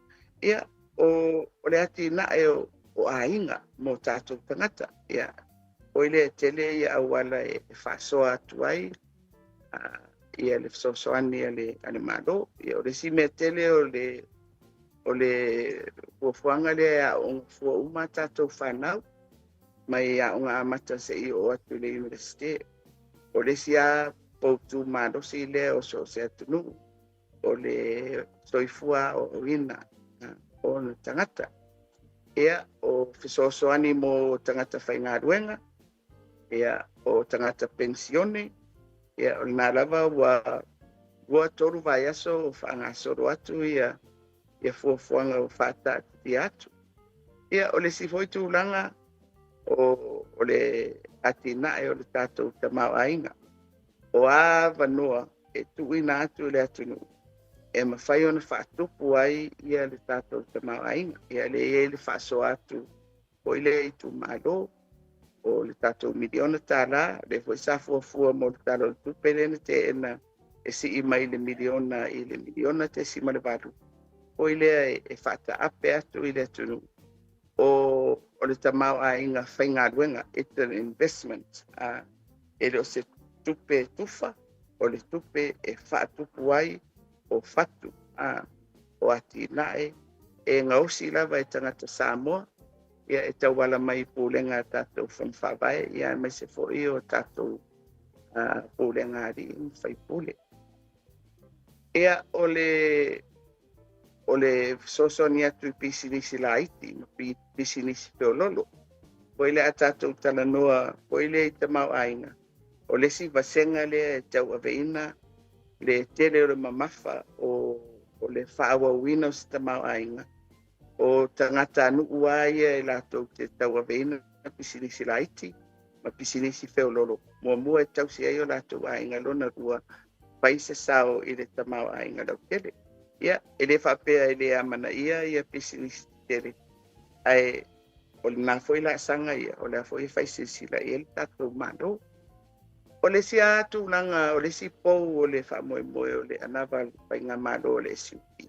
ia, o le atinae o aiga mo tatou tagata. Ia, o lea tele ia auala e faasoa atu ai ia le fesoasoani a le Malo. Ia, o le isi mea tele o le fuafuaga lea e aooga fua uma tatou fanau mai aoga amata seia oo atu i le Iunivesite. O le isi lava poutu malosi lea o so o se atunuu, o le soifua aoaoina o ona tagata. Ia, o fesoasoani mo tagata faigaluega, ia, o tagata penisione, ia, o lena lava ua 2-3 vaiaso o faagasolo atu ia fuafuaga o faataatitia atu. Ia, o le isi foi tulaga o le atinae o le tatou tamaoaiga. O avanoa e tuuina atu i le atunuu e mafai ona faatupu ai ia le tatou tamaoaiga. Ia, lea e i ai le faasoa atu foi lea itumalo o le tatou $1 miliona, lea foi sa fuafua mo le Tala o le Tupe lea na teena e sii mai le $1 miliona i le $1.8 miliona. Foi lea e faataape atu i le atunuu o le tamaoaiga faigaluega, it's an investment. E le o se tupe tufa, o le tupe e faatupu ai o fatu o atinae e gaosi lava e tagata Samoa, ia, e tauala mai pulega a tatou fono faavae, ia, aemaise foi o tatou pulega a alii ma faipule. Ia, o le fesoasoani atu i pisinisi laiti ma pisinisi feololo. Foi lea a tatou talanoa foi lea i tamaoaiga, o le isi vasega lea e tauaveina le tele o le mamafa o le faaauauina o se tamaoaiga, o tagata nuu lava ia e latou te tauaveina pisinisi laiti ma pisinisi feololo. Muamua e tausi ai o latou aiga, lona lua, fai se sao i le tamaoaiga lautele. Ia, e le faapea e le amanaia ia pisinisi tele, ae o lena foi laasaga ia, o lea foi e fai silasila i ai le tatou Malo. O le isi lava tulaga, o le isi pou o le faamoemoe o le anava faigamalo o le SUP,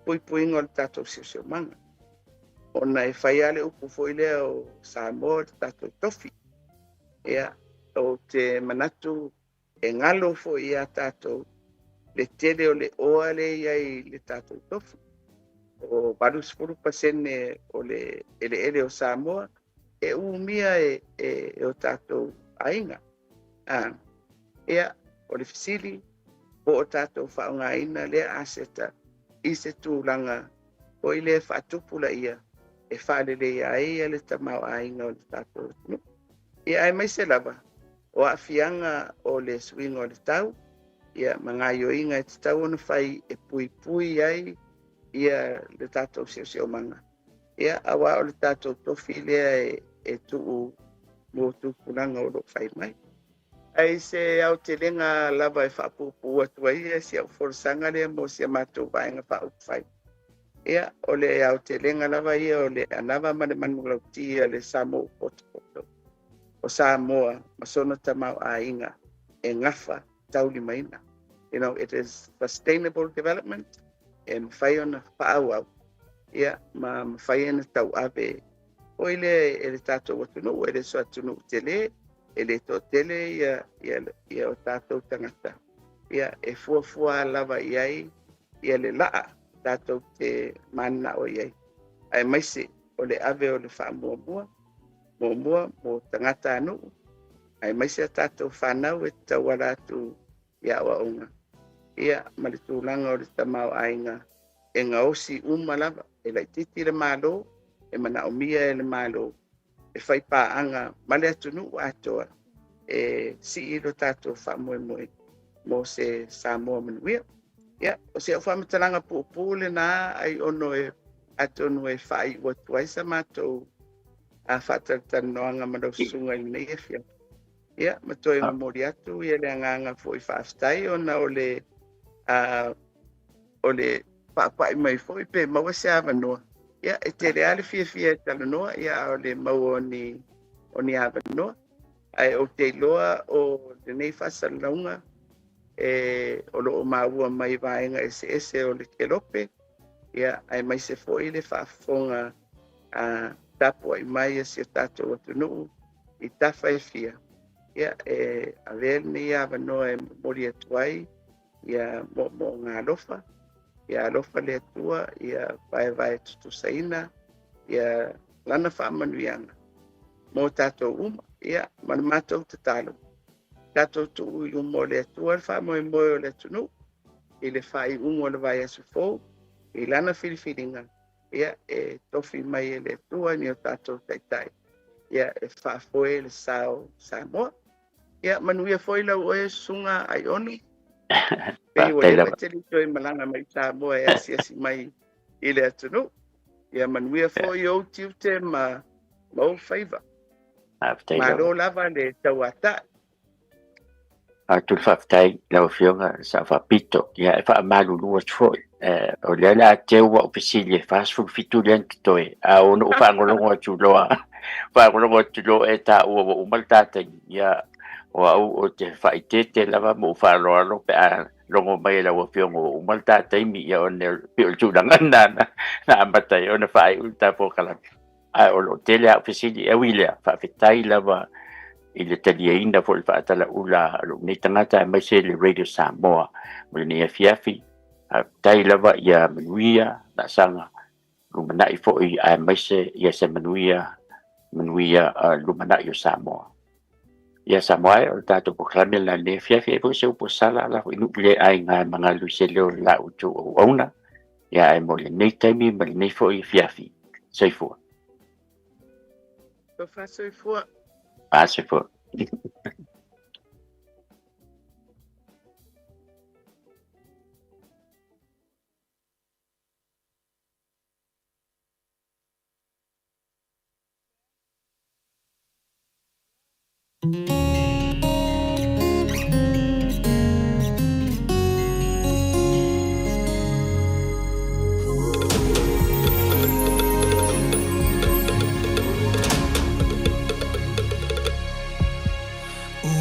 puipuiga o le tatou siosiomaga. Ona e fai lava le upu foi lea o Samoa o le tatou tofi. Ia, ou te manatu e galo foi ia tatou le tele o le oa lea i ai i le tatou tofi. O 80% o le eleele o Samoa e umia e o tatou aiga. Ia, o le fesili po o tatou faaaogaina lea aseta i se tulaga foi lea faatupulaia e faaleleia ai le tamaoaiga o le tatou atunuu. Ia, aemaise lava o aafiaga o le suiga o le tau, ia, ma gaoioiga e tatau ona fai e puipui ai ia le tatou siosiomaga. Ia, aua o le tatou tofi lea e tuu mo tupulaga o lo o fai mai. Ai se aotelega lava e faapuupuu atu ai si au folasaga lea mo si a matou Vaega Faaupufai. Ia, o le aotelega lava ia o le anava ma le manulauti a le Samoa ua potopoto. O Samoa ma sona tamaoaiga e gafa taulimaina. You know, it is sustainable development e mafai ona faaauau, ia, ma mafai ona tauave foi lea e le tatou atunuu, e le so atunuu tele, e le toatele ia o tatou tagata. Ia, e fuafua lava i ai ia le laa tatou te mananao i ai, aemaise o le ave o le faamuamua muamua mo tagatanuu, aemaise a tatou fanau e tauala atu i aoaoga, ia ma le tulaga o le tamaoaiga e gaosi uma lava. E laitiiti le Malo, e manaomia e le Malo e faipaaga ma le atunuu atoa e sii lo tatou faamoemoe mo se Samoa manuia. Ia, o si au faamatalaga puupuu lena ai ono e atonu e faaiu atu ai sa matou faatalatalanoaga ma lau susuga i lenei afiafi. Ia, ma toe momoli atu ia le agaga foi faafetai ona o le o le faapai mai foi pe maua se avanoa. Ia, e tele lava le fiafia e talanoa, ia a o le maua o ni avanoa. Ae ou te iloa o lenei faasalalauga e o lo o maua mai vaega eseese o le kelope, ia aemaise foi le faafofoga tapuai mai a si o tatou atunuu i tafa e fia. Ia, e avea lenei avanoa e momoli atu ai ia moomooga alofa, ia alofa le Atua, ia vaevae tutusaina ia lana faamanuiaga mo tatou uma. Ia, ma le matou tatalo, tatou tuu i luma o le Atua le faamoemoe o le atunuu i le faaiuga o le vaiaso fou i lana filifiliga, ia e tofi mai e le Atua ni o tatou taitai, ia e faafoe le sa o Samoa. Ia manuia foi lau oe susuga Aiono. Pei ua Faafetai leva lava. e te le toe malaga mai Samoa e asiasi mai i le atunuu. Ia manuia foi ou tiute ma ou faiva. Faafetai lava. Malo lava le tauatai. Atu le faafetai lau Afioga Sao Faapito. Ia e faamalulu atu foi. O lea o le a teu au fesili e 47 lea na totoe, a ona ou faalogologo atu loa, faalogologo atu loa e taua ua uma le ta taimi. Ia, o au ou te faaeteete lava ma ou faaaloalo pe a logo mai e lau Afioga ua uma le ta taimi, ia ona pei o le tulaga lena na amata ai ona faaiu le ta polokalame. Ae o lo o tele au fesili, e ui i lea, faafetai lava i le taliaina foi o le faatalaula a lou nei tagata aemaise le Radio Samoa mo lenei afiafi. Faafetai lava, ia manuia laasaga lumanai foi aemaise ia se manuia manuia lumanai o Samoa. Ia Samoa e, o le tatou polokalame lena i lenei afiafi, e foi se upu sala la foi nuu le aiga e magalu i se leo o le la outou auauna. Ia ae mo lenei taimi ma lenei foi afiafi. Soifua. Tofa soifua. Soifua.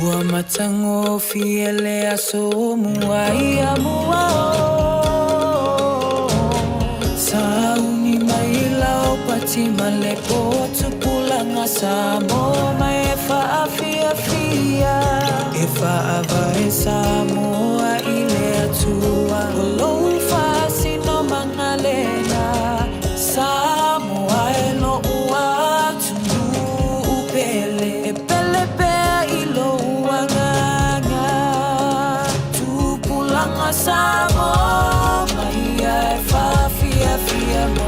Ua matagofie le aso mua ia mua o Sauni mai lau pati ma le potu pulanga Samoa mai e faafiafia e faavae Samoa i le Atua o lou faasinomaga lena Samoa e lou atunuu pele e pele pea i lou agaga tupulaga Samoa mai e faafiafia mo